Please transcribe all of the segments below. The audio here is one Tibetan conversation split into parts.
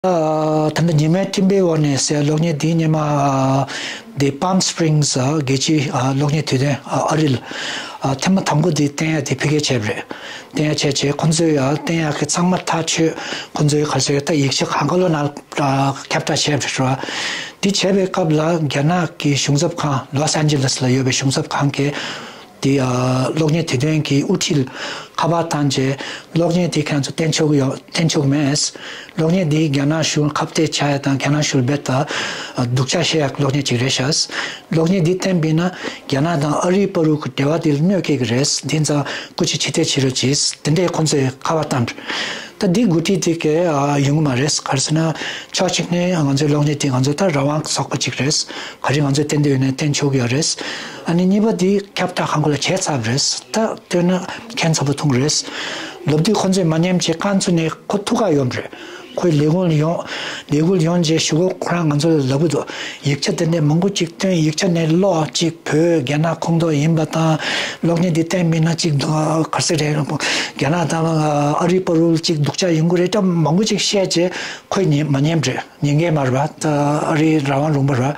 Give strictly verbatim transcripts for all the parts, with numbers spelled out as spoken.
ད་ལྟ་ཉི་མའི་སྤྲིན་པའི་འོག་ནས་ཟེར་གློག་བརྙན་འདི་སྔོན་མ་འདི་Palm Springs རྒྱལ་སྤྱིའི་གློག་བརྙན་དུས་སྟོན་ཨ་རི་ལ་ཐེངས་མ་དང་པོ་འདི་བསྟན་ཡ་དེ་ཕ་གིར་བྱས་པ་རེད། བསྟན་ཡ་བྱས་བྱས་ཁོང་ཚོས་ཡ་བསྟན་ཡ་གི་ཚང་མ་ཐག་ཆོད། ཁོང་ཚོའི་ག་ཟེར་ད་ཡིག་ཆ་གང་ག་ལོ་ནང་ཁྱབ་བསྒྲགས་བྱས་པ་རེད། འདི་བྱས་པའི་སྐབས་ལ་རྒྱ་ནག་གི་གཞུང་ཚབ་ཁང་Los Angeles ལ་ཡོད་པའི་གཞུང་ཚབ་ཁང་གིས། དེ་ཨ་གློག་བརྙན་དུས་སྟོན་གྱི་དབུ་ཁྲིད་ལ་ཁ་པར་བཏང་རྗེས་གློག་བརྙན་དེ་ཁྱེད་རང་ཚོ་བསྟན་ཆོག་གི་ཡོད། བསྟན་ཆོག་གི་མེད། གློག་བརྙན་འདི་རྒྱ་ནག་གཞུང་ཁ་གཏད་བྱ་ཡ་དང་རྒྱ་ནག་གཞུང་ལ་རྦད་དེ་སྡུག་ཅག་བཤད་ཡ་གློག་བརྙན་ཅིག་རེད་ཤག་གློག་བརྙན་འདི་བསྟན་པས་ན་རྒྱ་ནག་དང་ཨ་རིའི་བར་དུ་གི་འབྲེལ་བ་དེ་ལ་གནོད་སྐྱེལ་གྱི་རེད། དེ་ཙང་སྐུ་མཁྱེན་ཕྱི་བལྟས་བྱེད་རོགས་གྱིས། དེ་འདྲའི་ཁོང་ཚོས་ཁ་པར་བཏང་། ད་འདི་འགོ་ཁྲིད་དེ་གས་ཨ་ཡོང་གི་མ་རེད། ག་རེ་ཟེར་ན་ཕྱོགས་གཅིག་ནས་ང་ཚོའི་གློག་བརྙན་དེ་ང་ཚོ་ད་རང་དབང་ཚོགས་པ་གཅིག་རེད། ག་རེ་ང་ཚོས་བསྟན་འདོད་ཡོད་ན་བསྟན་ཆོག་གི་ཡོད་རེད། ཨ་ནི་གཉིས་པ་དེ་ཁྱབ་བསྒྲགས་གང་ག་ལ་བྱས་ཚར་བ་རེད། ད་བསྟན་ན་ཁྱད་མཚར་པོ་མཐོང་གི་རེད། ལབ་དུས་ཁོ་ཚོས་མ་ཉན་བྱས་རྐང་བཙུགས་ནས་ཁོ་ཐུག་ག་ཡོང་བ་རེད། ཁོའི་ལས་ཁུངས་ལ་ཡོང་། ལས་ཁུངས་ལ་ཡོང་རྗེས་གཞུག་གུ་ཁོ་རང་ང་ཚོ་ལ་ལབ་གི་འདུག་ཡིག་ཆ་དེ་འདྲ་མང་པོ་ཅིག་བཏོན། ཡིག་ཆ་ནས་ཀློག་ཅིག་བོད་རྒྱ་ནག་ཁོངས་གཏོགས་ཡིན་པ་དང་གློག་བརྙན་འདི་བསྟན་མིན་ན་ཅིག་ག་རེ་ཟེར་རེད། རྒྱ་ནག་དང་ཨ་རིའི་བར་དུ་ཅིག་སྡུག་ཅག་ཡོང་གི་རེད། ད་མང་པོ་ཅིག་བཤད་རྗེས་ཁོས་ཉན་མ་ཉན་པ་རེད། ཉན་མཁན་མ་རེད་པ། ད་ཨ་རིའི་རང་དབང་ལུང་པ་རེད།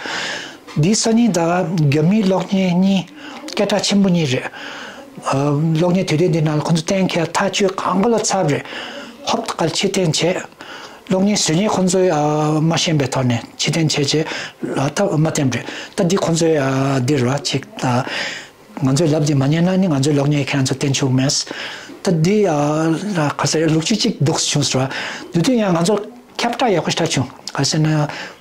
འདི་སང་ཉིན་ད་རྒྱ་མིའི་གློག་བརྙན་གཉིས་སྐད་གྲགས་ཆེན་པོ་གཉིས་རེད། ཨ་གློག་བརྙན་དུས་སྟོན་འདི་ནང་ལ་ཁོ་ཚོ་བསྟན་མཁན་ཐག་ཆོད་གང་ག་ལ་ཚར་བ་རེད། ཧོབ་ཏེ་ཕྱིར་འཐེན་བྱས། གློག་བརྙན་བཟོ་མཁན་ཁོ་ཚོས་ཨ་མ་ཤེས་པའི་ཐོག་ནས་ཕྱིར་འཐེན་བྱས་རྗེས་ད་མ་བསྟན་པ་རེད། ད་འདི་ཁོ་ཚོས་ཨ་འདི་རེད་པ། ཅིག་ད་ང་ཚོའི་ལབ་འདི་མ་ཉན་ན་ནི་ང་ཚོའི་གློག་བརྙན་ཁྱེད་རང་ཚོ་བསྟན་ཆོག་མེད། ད་འདི་ཨ་ག་ཟེར་ལོ་རྒྱུས་ཅིག་འདུག་བྱུང་ཟེར་བ། དེ་དུས་ཡང་ང་ཚོར་ཁྱབ་བསྒྲགས་ཡག་པོ་ཞེ་དྲག་བྱུང་། ག་ཟེར་ན་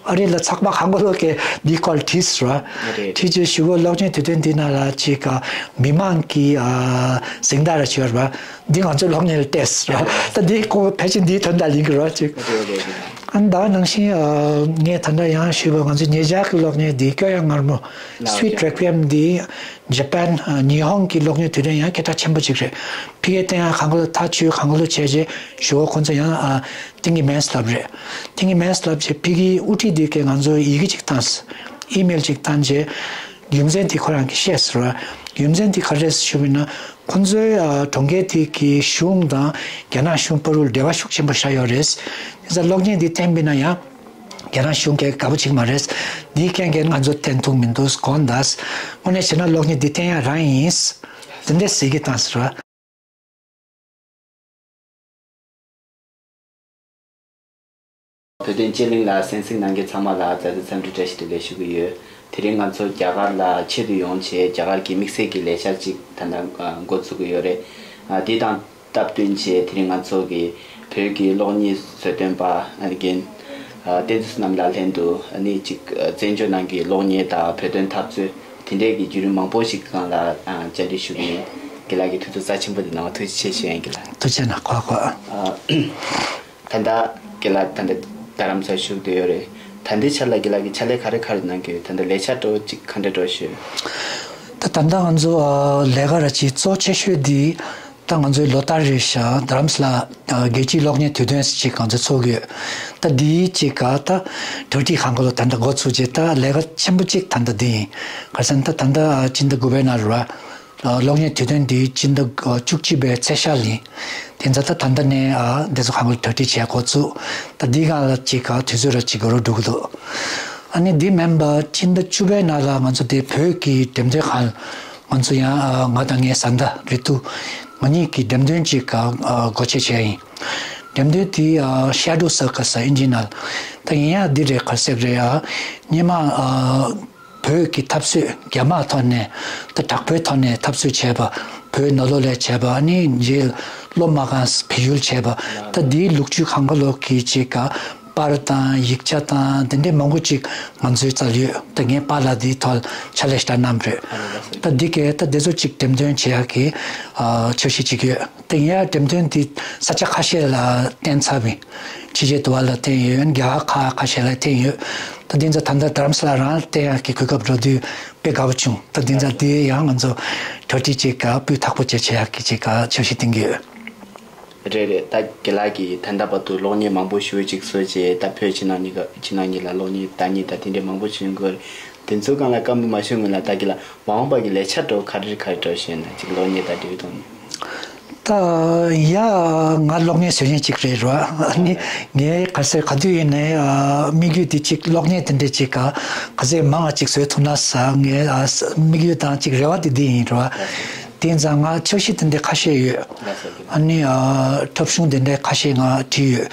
ཨ་རི་ལ་ཚགས་པར་གང་ག་ལོག་གིས་འདིའི་སྐོར་ལ་བྲིས་ཟེར་བ། རེད། བྲིས་རྗེས་གཞུག་གུ་གློག་བརྙན་དུས་སྟོན་འདི་ནང་ལ་ཅིག་ཨ་མི་མང་གི་ཨ་གཟེངས་རྟགས་རེ་བྱས་པ་རེད་པ། འདི་ང་ཚོའི་གློག་བརྙན་ལ་སྤྲད་ཟེར་བ། ད་འདི་ཁོ་ཕལ་ཆེར་འདིའི་དོན་དག་ཡིན་གྱི་རེད་པ་ཅིག་རེད། རེད། རེད། ཨ་ནི་ད་ནང་བཞིན་ཨ་ངས་ད་ལྟ་ཡང་ཞུས་པ། ང་ཚོའི་ཉེ་ཆར་གྱི་གློག་བརྙན་འདི་སྐྱོ་ཡང་ངར་མོ། ལའོ་Sweet ཅན། Requiem འདི་ཇ་པན་ཨ་ཉི་ཧོང་གི་གློག་བརྙན་དུས་སྟོན་ཡང་སྐད་གྲགས་ཆེན་པོ་ཅིག་རེད། ཕ་གིར་བསྟན་ཡ་གང་ག་ལ་ཐག་ཆོད་གང་ག་ལ་བྱས་རྗེས་གཞུག་གུ་ཁོང་ཚོ་ཡང་ཨ་བསྟན་གྱི་མེད་ལབ་རེད། བསྟན་གྱི་མེད་ལབ་རྗེས་ཕ་གིའི་དབུ་ཁྲིད་དེ་གས་ང་ཚོར་ཡི་གེ་ཅིག་བཏང་། ཨི་མེལ་ཅིག་བཏང་རྗེས་རྒྱུ་མཚན་དེ་ཁོ་རང་གིས་བཤད་ཟེར་བ། རྒྱུ་མཚན་དེ་ག་རེ་རེད་ཞུས་པ་ཡིན་ན་ཁོང་ཚོའི་ཨ་གྲོང་ཁྱེར་དེ་གི་གཞུང་དང་རྒྱ་ནག་གཞུང་བར་དུ་འབྲེལ་བ་ཤུགས་ཆེན་པོ་ཞིག་ཡོད་རེད། དེ་ཚོ་གློག་བརྙན་འདི་བསྟན་པ་ཡིན་ན་ཡང་རྒྱ་ནག་གཞུང་གིས་དགའ་པོ་བྱེད་ཀྱི་མ་རེད། འདིའི་རྐྱེན་གྱིས་ང་ཚོ་བསྟན་ཐུབ་མི་འདུག་དགོངས་དག་དངོས་གནས་བྱས་ན་གློག་བརྙན་འདི་བསྟན་ཡ་རང་ཡིན། དེ་འདྲ་ཟེར་གྱི་བཏང་ཟེར་བ། བོད་དོན་སྤྱི་གླིང་ལ་གསན་གཟིགས་གནང་མཁན་ཚང་མ་ལ་མཛའ་བརྩེ་འཚམས་འདྲི་བཀྲ་ཤིས་བདེ་ལེགས་ཞུ་གི་ཡོད། དེ་རིང་ང་ཚོ་རྒྱ་གར་ལ་ཆེད་དུ་ཡོང་བྱས་རྒྱ་གར་གྱི་དམིགས་བསལ་གྱི་ལས་འཆར་ཅིག་ད་ལྟ་འགོ་ཚུགས་ཀྱི་ཡོད་རེད། དེ་དང་སྟབས་བསྟུན་བྱས་དེ་རིང་ང་ཚོ་གི་བོད་ཀྱི་གློག་བརྙན་བཟོ་སྟོན་པ་རྒན་བསྟན་འཛིན་བསོད་ནམས་ལགས་ལྷན་དུ་ནི་ཅིག་བཙན་བྱོལ་ནང་གི་གློག་བརྙན་དང་བོད་དོན་འཐབ་རྩོད་དེ་འདྲའི་གི་བརྒྱུད་རིམ་མང་པོ་ཞིག་སྒང་ལ་བཅར་འདྲི་ཞུ་གི་ཡིན། རྒན་ལགས་ཀྱིས་དུས་ཚོད་རྩ་ཆེན་པོ་འདི་གནང་བ་ཐུགས་རྗེ་ཆེ་ཞུ་ཡ་ཡིན། རྒན་ལགས། ཐུགས་རྗེ་གནང་། ཁོ་ཁོ། ད་ལྟ་རྒན་ལགས་ད་ལྟ་རྡ་རམ་ས་ལ་བཞུགས་བསྡད་ཡོད་རེད། ད་ལྟའི་ཆར་ལ་རྒན་ལགས་ཀྱིས་ཕྱག་ལས་ག་རེ་ག་རེ་གནང་གི་ཡོད། ད་ལྟ་ལས་འཆར་འདྲ་བོ་ཅིག་ག་འདྲ་འགྲོ་བཞིན་ཡོད། ད་ད་ལྟ་ང་ཚོ་ཨ་ལས་ཀ་ར་ཅིག་གཙོ་ཆེ་ཤོས་འདི་ད་ང་ཚོའི་ལོ་ལྟར་རེ་བཞིན་རྡ་རམ་ས་ལ་ཨ་རྒྱལ་སྤྱིའི་གློག་བརྙན་དུས་སྟོན་ཅིག་ང་ཚོ་ཚོགས་ཀྱི་ཡོད། ད་འདིའི་ཅིག་ག་ད་གྲ་སྒྲིག་གང་ག་ལོ་ད་ལྟ་འགོ་ཚུགས་རྗེས་ད་ལས་ཀ་ཆེན་པོ་ཅིག་ད་ལྟ་འདི་ཡིན། ག་རེ་ཟེར་ན་ད་ད་ལྟ་ཨ་སྤྱི་ཟླ་དགུ་པའི་ནང་རེད་བ། གློག་བརྙན་དུས་སྟོན་འདི་སྤྱི་ཟླ་བཅུ་གཅིག་པའི་ཚེས་ཤར་ལ་ཡིན། དེ་ཚོ་ད་ད་ལྟ་ནས་ཨ་འདི་ཚོ་གང་ག་གྲ་སྒྲིག་བྱས་འགོ་བཙུགས། ད་འདི་གང་ལ་ཅིག་ག་དུས་ཚོད་ར་ཅིག་འགོར་འགྲོ་གི་འདུག་ཨ་ནི་འདི་མིན་པ་སྤྱི་ཟླ་བཅུ་པའི་ནང་ལ་ང་ཚོ་དེ་བོད་ཀྱི་འགྲེམས་སྟོན་ཁང་ང་ཚོ་ཡང་ཨ་ང་དང་ངའི་བཟའ་ཟླ་རེ་ཏུ་ང་གཉིས་ཀྱིས་འགྲེམས་སྟོན་ཅིག་ག་ཨ་སྒོ་འབྱེད་བྱས་ཡིན། འགྲེམས་སྟོན་དེ་ཨ་Shadow Circus ཨ་ཨིན་ཇི་ནང་ལ། ད་ཡིན་ཡང་འདི་རེད་ག་རེ་ཟེར་རེད་ཨ་སྔོན་མ་ཨ། བོད་ཀྱི་འཐབ་རྩོད་རྒྱ་དམག་ཐོག་ནས་ད་དྲག་པོའི་ཐོག་ནས་འཐབ་རྩོད་བྱས་པ། བོད་ནང་ལོགས་ལ་བྱས་པ་ཨ་ནི་རྗེས་ལ་སློབ་མ་སྒང་བོད་ཡུལ་བྱས་པ། ད་འདིའི་ལོ་རྒྱུས་གང་ག་ལོག་གི་ཅིག་ག་པར་དང་ཡིག་ཆ་དང་དེ་འདྲའི་མང་པོ་ཅིག་ང་ཚོའི་རྩར་ཡོད། ད་ངས་པཱ་ལགས་འདིའི་ཐོག་ཕྱག་ལས་ཞེ་དྲག་གནང་བ་རེད། ད་འདི་གས་ད་འདི་ཚོ་ཅིག་འགྲེམས་སྟོན་བྱེད་ཡག་གི་ཨ་འཆར་གཞི་ཅིག་ཡོད། དེ་ཡང་འགྲེམས་སྟོན་འདི་ས་ཆ་ཁ་ཤས་ལ་བསྟན་ཚར་བ་ཡིན། ཕྱི་རྒྱལ་དུ་བ་ལ་བསྟན་ཡོད། རྒྱ་གར་ཁག་ཁ་ཤས་ལ་བསྟན་ཡོད། ད་འདི་ཚོ་ད་ལྟ་རྡ་རམ་ས་ལ་རང་བསྟན་ཡག་གི་གོ་སྐབས་འགྲོ་དུས་དཔེ་དགའ་པོ་བྱུང་། ད་འདི་ཚོ་དེ་ཡང་ང་ཚོ་གྲ་སྒྲིག་ཅིག་ག་སྤུས་དག་པོ་བྱས་བྱེད་ཡག་གི་ཅིག་ག་འཆར་གཞི་བཏིང་གི་ཡོད། རེད་རེད། ད་རྒན་ལགས་ཀྱིས་ད་ལྟ་བར་དུ་གློག་བརྙན་མང་པོ་ཞེ་པོ་ཅིག་བཟོས་རྗེས་ད་བོད་ཕྱི་ནང་གཉིས་ཀ་ཕྱི་ནང་གཉིས་ལ་གློག་བརྙན་བདག་ཉིད་དང་དེ་འདྲའི་མང་པོ་བྱུང་དགོས་རེད། དེ་ཚོའི་སྒང་ལ་བཀའ་མོལ་མ་ཞུ་སྔོན་ལ་ད་རྒན་ལགས་མ་འོངས་པ་གི་ལས་འཆར་འདྲ་བོ་ག་རེ་ག་རེ་འདྲ་བོ་ཞུས་ན་ཅིག་གློག་བརྙན་དང་འབྲེལ་བའི་ཐོག་ནས། ད་ཡ་ང་གློག་བརྙན་བཟོ་མཁན་ཅིག་རེད་ར། ཨ་ནི་ངས་ག་ཚོད་ག་དུས་ཡིན་ནའི་ཨ་དམིགས་ཡུལ་དེ་ཅིག་གློག་བརྙན་དེ་འདྲས་ཅིག་ག་ག་ཚོད་མང་བ་ཅིག་བཟོ་ཐུབ་ན་ཟེར་ངས་ཨ་དམིགས་ཡུལ་དང་ཅིག་རེ་བ་དེ་འདི་ཡིན་ར། དེ་ཡིན་ཙང་ང་འཆར་གཞི་དེ་འདྲས་ཁ་ཤས་ཡོད། ཨ་ནི་ཨ་འཁྲབ་གཞུང་དེ་འདྲས་ཁ་ཤས་ང་བྲིས་ཡོད།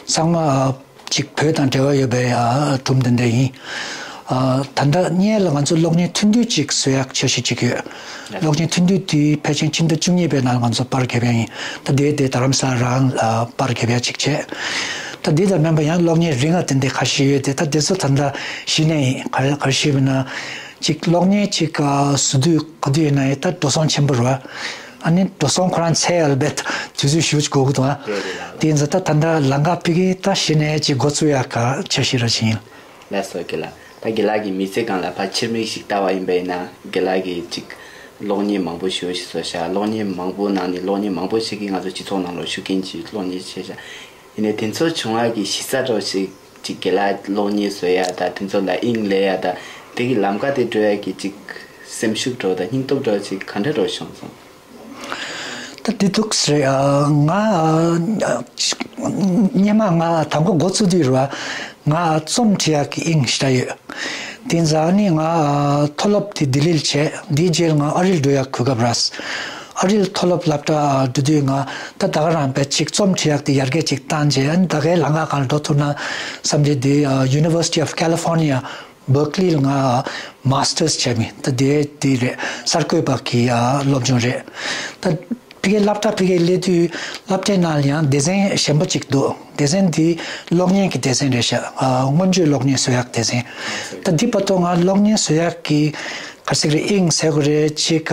ཚང་མ་ཨ་ཅིག་བོད་དང་འབྲེལ་བ་ཡོད་པའི་ཨ་སྒྲུང་དེ་འདྲ་ཡིན། ཨ་ད་ལྟ་སྔོན་ལ་ང་ཚོ་གློག་བརྙན་ཐུང་དུས་ཅིག་བཟོ་ཡག་འཆར་གཞི་ཅིག་ཡོད། གློག་བརྙན་ཐུང་དུས་དེ་ཕལ་ཆེར་ཕྱི་ཟླ་བཅུ་གཉིས་པའི་ནང་ང་ཚོ་པར་བརྒྱབ་ཡག་ཡིན། ད་དེ་དེ་རྡ་རམ་ས་ལ་རང་ཨ་པར་བརྒྱབ་ཡག་ཅིག་བྱས། ད་དེ་དང་མཉམ་པ་ཡང་གློག་བརྙན་རིང་བ་དེ་འདྲ་ཁ་ཤས་ཡོད་དེ། ད་དེ་ཚོ་ད་ལྟ་གཞི་ནས་ཡིན། ག་ག་རེ་ཞུས་པ་ན་ཅིག་གློག་བརྙན་ཅིག་ཨ་བཟོ་དུས་ག་དུས་ཡིན་ན་ཡང་ད་འགྲོ་སོང་ཆེན་པོ་རེད་བ། ཨ་ནི་འགྲོ་སོང་ཁོ་རང་འཚོལ་ཡག་ལ་དཔེ་དུས་ཚོད་ཞེ་པོ་ཅིག་འགོར་གི་འདུག་ཨ། རེད་རེད་ལགས། དེ་ཡིན་ཙང་ད་ད་ལྟ་ལམ་ཁ་ཕ་གི་ད་གཞི་ནས་ཅིག་འགོ་བཙུགས་ཡག་ག་འཆར་གཞི་ར་ཅིག་ཡིན། ལགས་སོ་དགེ་ལགས། ད་དགེ་ལགས་ཀྱིས་མི་ཚེ་སྒང་ལ་ཕར་ཕྱིར་མིག་ཞིག་ལྟ་བ་ཡིན་པ་ཡིན་ན་དགེ་ལགས་ཀྱིས་ཅིག་གློག་བརྙན་མང་པོ་ཞེ་པོ་ཞིག་བཟོས་ཤག་གློག་བརྙན་མང་པོ་ནང་ནས་གློག་བརྙན་མང་པོ་ཞིག་གིས་ང་ཚོ་སྤྱི་ཚོགས་ནང་ལ་ཤུགས་རྐྱེན་ཅིག་གློག་བརྙན་བྱས་ཤག་ཡིན་ནའི་དེ་ཚོ་བྱུང་བ་གི་གཞི་རྩ་འདྲ་བོ་ཞིག་ཅིག་དགེ་ལགས་གློག་བརྙན་བཟོ་ཡ་དང་དེ་ཚོ་ལ་དབྱིངས་ལེན་ཡ་དང་དེ་གི་ལམ་ཁ་དེ་འགྲོ་ཡ་གི་ཅིག་སེམས་ཤུགས་འདྲ་བོ་དང་སྙིང་སྟོབས་འདྲ་བོ་ཅིག་ག་འདྲ་འདྲ་བོ་བྱུང་སོང་། ད་དེ་འདུག་སེ་རེད། ཨ་ང་ཨ་སྔོན་མ་ང་དང་པོ་འགོ་བཙུགས་དུས་རེད་བ། ང་རྩོམ་འབྲི་ཡག་གི་དབྱིངས་ཞེ་དྲག་ཡོད། དེ་ཡིན་ཙང་ནི་ང་ཨ་མཐོ་སློབ་དེ་ལྡི་ལིར་བྱས། དེའི་རྗེས་ལ་ང་ཨ་རིར་འགྲོ་ཡག་གོ་སྐབས་རག་ཨ་རིར་མཐོ་སློབ་སློབ་གྲྭ་འགྲོ་དུས་ང་ད་ད་ག་རང་དཔེ་ཅིག་རྩོམ་འབྲི་ཡག་དེ་ཡར་རྒྱས་ཅིག་བཏང་རྗེས། ཨ་ནི་ད་གའི་ལམ་ཁ་སྒང་ལ་འགྲོ་ཐུབ་ན་བསམ་སྟེ། དེ་ཨ་University of California Berkeley ལ་ང་Masters བྱས་པ་ཡིན། ད་དེ་དེ་རེད། གསར་འགོད་པ་གི་ཨ་སློབ་སྦྱོང་རེད། ད་ཕ་གིའི་སློབ་གྲྭ་ཕ་གིར་སླེབས་དུས་སློབ་གྲྭའི་ནང་ལ་ཡང་སྡེ་ཚན་གཞན་པ་ཅིག་འདུག་སྡེ་ཚན་འདི་གློག་བརྙན་གྱི་སྡེ་ཚན་རེད་ཤག་ཨ་སྔོན་བརྗོད་གློག་བརྙན་བཟོ་ཡག་སྡེ་ཚན། ད་འདི་བར་དུ་ང་གློག་བརྙན་བཟོ་ཡག་གི་ག་རེ་ཟེར་དགོས་རེད། དབྱིངས་ཟེར་དགོས་རེད། ཅིག་ག་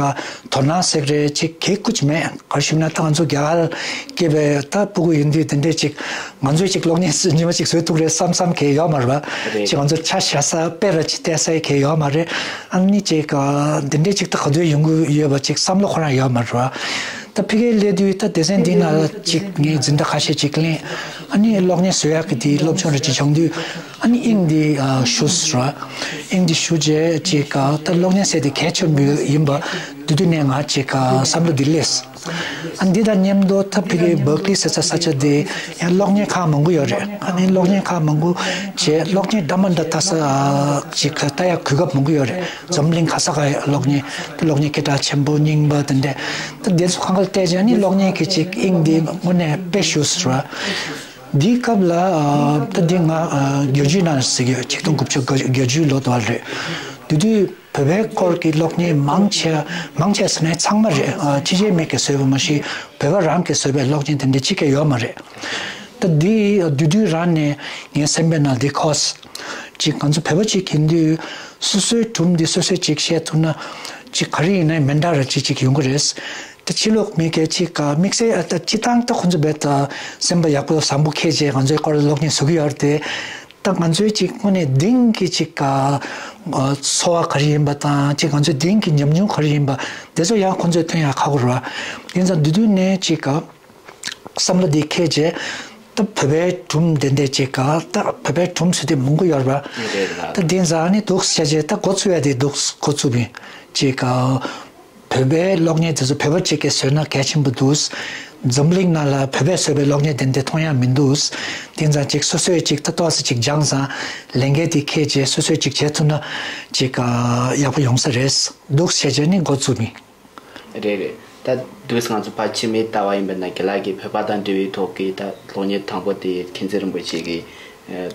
དོ་སྣང་ཟེར་དགོས་རེད། ཅིག་གའི་ཁུག་ཅིག་མེད། ག་རེ་ཞུས་ན་ད་ང་ཚོ་རྒྱ་གར་སྐྱེས་པའི་ད་སྤུ་གུ་ཡིན་དུས་དེ་འདྲས་ཅིག་ང་ཚོས་ཅིག་གློག་བརྙན་ཉི་མ་ཅིག་བཟོས་ཐུབ་རེད་བསམ་བསམ་གང་ཡང་ཡོད་མ་རེད་བ། རེད། ཅིག་ང་ཚོ་ཆ་བཞག་ས་དཔེ་ར་ཅིག་བལྟས་ས་གང་ཡང་ཡོད་མ་རེད། ཨ་ནི་ཅིག་ག་དེ་འདྲས་ཅིག་ད་ག་དུས་ཡོང་གི་ཡོད་པ་ཅིག་བསམ་བློ་ཁོ་རང་ཡོད་མ་རེད་བ། ད་ཕ་གིར་སླེབས་དུས་ད་སྡེ་ཚན་འདིའི་ནང་ལ་ཅིག་ངས་འཛིན་གྲྭ་ཁ་ཤས་ཅིག་གླེང་། ཨ་ནི་གློག་བརྙན་བཟོ་ཡག་གི་དེའི་སློབ་སྦྱོང་རེ་ཅིག་བྱུང་དུས། ཨ་ནི་དབྱིངས་འདི་ཨ་ཞུགས་ར། དབྱིངས་འདི་ཞུགས་རྗེས་ཅིག་ཨ་ད་གློག་བརྙན་ཟེར་དེ་གལ་ཆེན་པོ་ཡིན་པ་དེ་དུས་ནས་ང་ཅིག་ཨ་བསམ་བློ་འདི་སླེབས། ཨ་འདི་དང་མཉམ་དུ་ད་ཕ་གིའི་Berkeley ཟེར་ས་ས་ཆ་དེ་ཡང་གློག་བརྙན་ཁང་མང་པོ་ཡོད་རེད། ཨ་ནི་གློག་བརྙན་ཁང་མང་པོ་བྱས་གློག་བརྙན་འདྲ་མ་འདྲ་ལྟ་ས་ཨ་ཅིག་ལྟ་ཡག་གོ་སྐབས་མང་པོ་ཡོད་རེད། འཛམ་གླིང་ག་ས་ག་ཡི་གློག་བརྙན། གློག་བརྙན་སྐད་གྲགས་ཆེན་པོ་རྙིང་པ་དེ་འདྲས། ད་དེ་ཚོ་སྒང་ག་ལ་བལྟས་བྱས་ནི་གློག་བརྙན་གྱི་ཅིག་དབྱིངས་འདི་དངོས་གནས་དཔེ་ཞུགས་སོང་ར། འདིའི་སྐབས་ལ་ཨ་ད་འདི་ང་ཨ་བརྒྱད་ཅུའི་ནང་ཟེར་གྱི་ཡོད། ཆིག་སྟོང་དགུ་བརྒྱ་བརྒྱད་ཅུའི་ལོ་དེ་བ་རེད། དེ་དུས་བོད་པའི་སྐོར་གྱི་གློག་བརྙན་མང་ཆེ་མང་ཆེ་ཟེར་ནས་ཚང་མ་རེད། ཨ་ཕྱི་རྒྱལ་མི་གིས་བཟོས་པ་མ་གཞི་བོད་པ་རང་གིས་བཟོས་པའི་གློག་བརྙན་དེ་འདྲ་གཅིག་ཀྱང་ཡོད་མ་རེད། ད་འདི་དུས་དུས་རང་ནས་ངའི་སེམས་པའི་ནང་འདི་འཁོར། ཅིག་ང་ཚོ་བོད་པ་ཅིག་ཡིན་དུས་སོ་སོའི་སྒྲུང་འདི་སོ་སོས་ཅིག་བཤད་ཐུབ་ན་ཅིག་ག་རེ་ཡིན་ནའི་མི་འདྲ་ར་ཅིག་ཅིག་ཡོང་གི་རེད། ད་ཕྱི་ལོགས་མི་གིས་ཅིག་དམིགས་བསལ་ཨ་ད་སྤྱིར་བཏང་ད་ཁོང་ཚོ་རྦད་དེ་སེམས་པ་ཡག་པོ་བཟང་པོ་འཁྱེར་བྱས་ང་ཚོའི་སྐོར་ལ་གློག་བརྙན་བཟོ་གི་ཡོད་རེད་དེ། ད་ང་ཚོའི་ཅིག་དངོས་གནས་གཏིང་གི་ཅིག་ཨ་ཚོར་བ་ག་རེ་ཡིན་པ་དང་ཅིག་ང་ཚོའི་གཏིང་གི་ཉམས་མྱོང་ག་རེ་ཡིན་པ་དེ་ཚོ་ཡང་ཁོང་ཚོས་ཐོན་ཡག་ཁག་པོ་རེད་བ། ཡིན་ཙང་དེ་དུས་ནས་ཅིག་ཨ། བསམ་བློ་འདི་འཁྱེར་བྱས། ད་བོད་པའི་སྒྲུང་དེ་འདྲས་ཅིག་ག་ད་བོད་པའི་སྒྲུང་ཟེར་དུས་མང་པོ་ཡོད་རེད་པ། རེད་ལགས། ད་དེ་ཙང་ནི་འདུག་བྱས་བྱས་ད་འགོ་བཙུགས་ཡ་དེ་འདུག་འགོ་བཙུགས་པ་ཡིན། ཅིག་ག་བོད་པའི་གློག་བརྙན་དེ་ཚོ་བོད་པ་ཅིག་གིས་བཟོས་ན་གལ་ཆེན་པོ་འདུག་འཛམ་གླིང་ནང་ལ་བོད་པས་བཟོས་པའི་གློག་བརྙན་དེ་འདྲས་མཐོང་ཡ་མི་འདུག་དེ་ཙང་ཅིག་སོ་སོས་ཅིག་ད་ཏོག་ཙམ་ཅིག་སྦྱངས་ཙང་ལས་འགན་དེ་འཁྱེར་བྱས་སོ་སོས་ཅིག་བྱས་ཐུབ་ན་ཅིག་ག་ཡག་པོ་ཡོང་ས་རེད་འདུག་བྱས་བྱས་ནི་འགོ་བཙུགས་པ་ཡིན། རེད་རེད། ད་དུས་ང་ཚོ་ཕར་ཕྱི་མའི་ལྟ་བ་ཡིན་པ་ན་རྒན་ལགས་ཀྱིས་བོད་པ་དང་འབྲེལ་བའི་ཐོག་གི་ད་གློག་བརྙན་དང་པོ་དེ་མཁྱེན་བརྩེ་རིན་པོ་ཆེ་གི་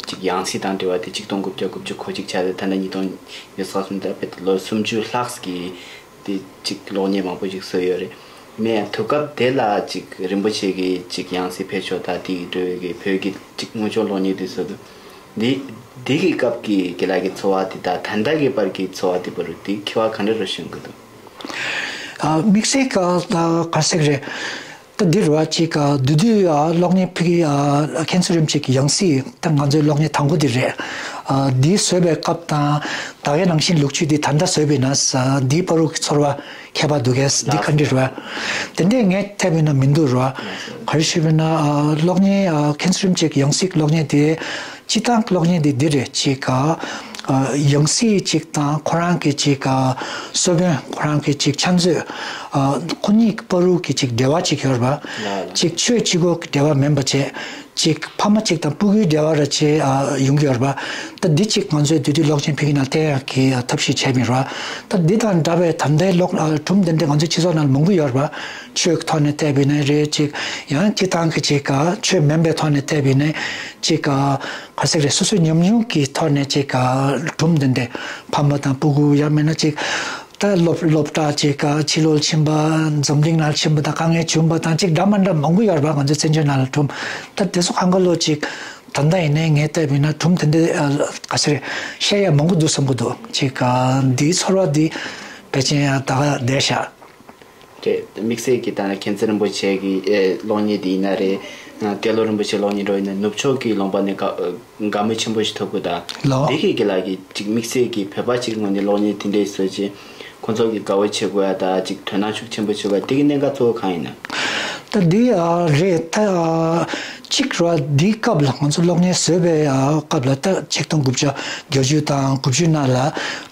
ཅིག་ཡང་སྲིད་དང་འབྲེལ་བ་དེ་ཆིག་སྟོང་དགུ་བརྒྱ་དགུ་བཅུ་གོ་གཅིག་ཆགས་ཏེ་ད་ལྟ་ཉིས་སྟོང་ཉི་ཤུ་རྩ་གསུམ་ད་དཔེ་ལོ་སུམ་ཅུ་ལྷག་གི་དེ་ཅིག་གློག་བརྙན་མང་པོ་ཞིག་བཟོས་ཡོད་རེད། ཡིན་ནའི་དུས་སྐབས་དེ་ལ་ཅིག་རིན་པོ་ཆེ་གི་ཅིག་ཡང་སྲིད་ཕེབས་ཕྱོགས་ད་དེ་གི་འབྲེལ་བའི་གི་བོད་ཀྱི་ཅིག་དངོས་བྱུང་གློག་བརྙན་དེ་བཟོས་འདུག་འདི་འདི་གི་སྐབས་ཀྱི་རྒན་ལགས་ཀྱི་ཚོར་བ་དེ་དང་ད་ལྟ་གི་བར་གྱི་ཚོར་བ་དེ་བར་དུ་དེ་ཁྱད་པར་ག་འདྲ་རུ་བྱུང་གི་འདུག་ཨ་དམིགས་བསལ་ག་ད་ག་ཟེར་རེད། ད་འདི་རུ་བ་ཅིག་ག་དུས་དུས་ཨ་གློག་བརྙན་ཕ་གི་ཨ་མཁྱེན་བརྩེ་རིན་པོ་ཆེ་གི་ཡང་སྲིད་ད་ང་ཚོའི་གློག་བརྙན་དང་པོ་འདི་རེད། ཨ་འདི་བཟོས་པའི་སྐབས་དང་ད་གའི་ནང་བཞིན་ལོ་རྒྱུས་འདི་ད་ལྟ་བཟོས་པ་ཡིན་ན་ས་འདིའི་བར་དུ་གི་ཚོར་བ་ཁྱད་པར་འདུག་གས་འདི་ག་འདྲ་རུ་བ། དེ་འདྲས་ངས་འཐེབ་ཡིན་ན་མི་འདུག་རུ་བ། ག་རེ་ཞུས་པ་ཡིན་ན་ཨ་གློག་བརྙན་ཨ་མཁྱེན་བརྩེ་རིན་པོ་ཆེ་གི་ཡང་སྲིད་གློག་བརྙན་དེ་སྤྱིར་བཏང་གློག་བརྙན་དེ་འདི་རེད་ཅིག་ག་ཡང་སྲིད་ཅིག་དང་ཁོ་རང་གི་ཅིག་གསོལ་དཔོན་ཁོ་རང་གི་ཅིག་ཕྱག་མཛོད། ཁོ་གཉིས་བར་དུ་གི་ཅིག་འབྲེལ་བ་ཅིག་ཡོད་རེད་པ། ཅིག་ཆོས་གཅིག་པོ་གི་འབྲེལ་བ་མིན་པ་བྱས། ཅིག་ཕ་མ་གཅིག་དང་སྤུ་གུའི་འབྲེལ་བ་ར་ཅིག་ཡོང་གི་ཡོད་རེད་པ། ད་འདི་ཅིག་ང་ཚོས་དེ་དུས་གློག་བརྙན་ཕ་གི་ནང་བསྟན་ཡག་གི་ཐབས་ཤེས་བྱས་མེད་རེད་པ། ད་འདི་དང་འདྲ་བའི་ད་ལྟའི་གློག་སྒྲུང་འདི་འདྲ་ང་ཚོའི་སྤྱི་ཚོགས་ནང་ལ་མང་པོ་ཡོད་རེད་པ། ཆོས་ཀྱི་ཐོག་ནས་བལྟས་པ་ཡིན་ན་རེད། ཅིག་ཡང་སྤྱིར་བཏང་གི་ཅིག་ཆོས་མིན་པའི་ཐོག་ནས་བལྟས་པ་ཡིན་ན་ཅིག་ག་ཟེར་རེད། སོ་སོའི་ཉམས་མྱོང་གི་ཐོག་ནས་ཅིག་སྒྲུང་འདི་འདྲ་ཕ་མ་དང་སྤུ་གུ་ཡང་མིན་ན་ཅིག་ད་སློབ་སློབ་གྲྭ་ཅིག་ག་ཕྱི་ལོགས་ཕྱིན་པ། འཛམ་གླིང་ནང་ཕྱིན་པ་དང་དཀའ་ངལ་བྱུང་བ་དང་ཅིག་འདྲ་མི་འདྲ་མང་པོ་ཡོད་རེད་པ། ང་ཚོའི་བཙན་བྱོལ་ནང་ལ་སྒྲུང་ད་དེ་ཚོ་གང་ག་ལོ་ཅིག་ད་ལྟ་ཡིན་ནའི་ངས་བལྟས་པ་ཡིན་ན་སྒྲུང་དེ་འདྲ་ག་ཟེར་བཤད་ཡ་མང་པོ་འདུག་བསམ་གྱི་འདུག་ཅིག་ག་འདིའི་ཚོར་བ་འདི་ཕལ་ཆེར་ཡང་ད་ག་བསྡད་ཤག་རེད། དམིགས་བསལ་གྱི་ད་ནི་མཁྱེན་བརྩེ་རིན་པོ་ཆེ་གི་ཨེ་གློག་བརྙན་དེ་ཡིན་ན་རེད། ཏེ་ལོ་རིན་པོ་ཆེ་གློག་བརྙན་འདྲ་ཡིན་ན་ནུབ་ཕྱོགས་ཀྱི་ལུང་པ་ནས་དགའ་དགའ་མོས་ཆེན་པོ་ཞིག་ཐོབ་གི། ད་ལོ། དེ་གི་གི་ལ་གི་ཅིག་དམིགས་བསལ་གྱི་བོད་པ་ཅིག་ངོས་ནས་གློག་བརྙན་དེ་འདྲས་བཟོས་རྗེས་ཁོང་ཚོ་གི་དགའ་བོ་བྱེད་དགོས་ཡ། ད་ཅིག་དོ་སྣང་ཤུགས་ཆེན་པོ་བྱེད་དགོས་ཡ་དེ་གི་གནད་འགག་གཙོ་བོ་གང་ཡིན་ན། ད་འདི་ཨ་རེད། ད་ཨ་གཅིག་རེད་པ། འདིའི་སྐབས་ལ་ང་ཚོ་གློག་བརྙན་བཟོས་པའི་ཨ་སྐབས་ལ་ད་ཆིག་སྟོང་དགུ་བརྒྱ་བརྒྱད་ཅུ་དང་དགུ་བཅུ་ནང་ལ་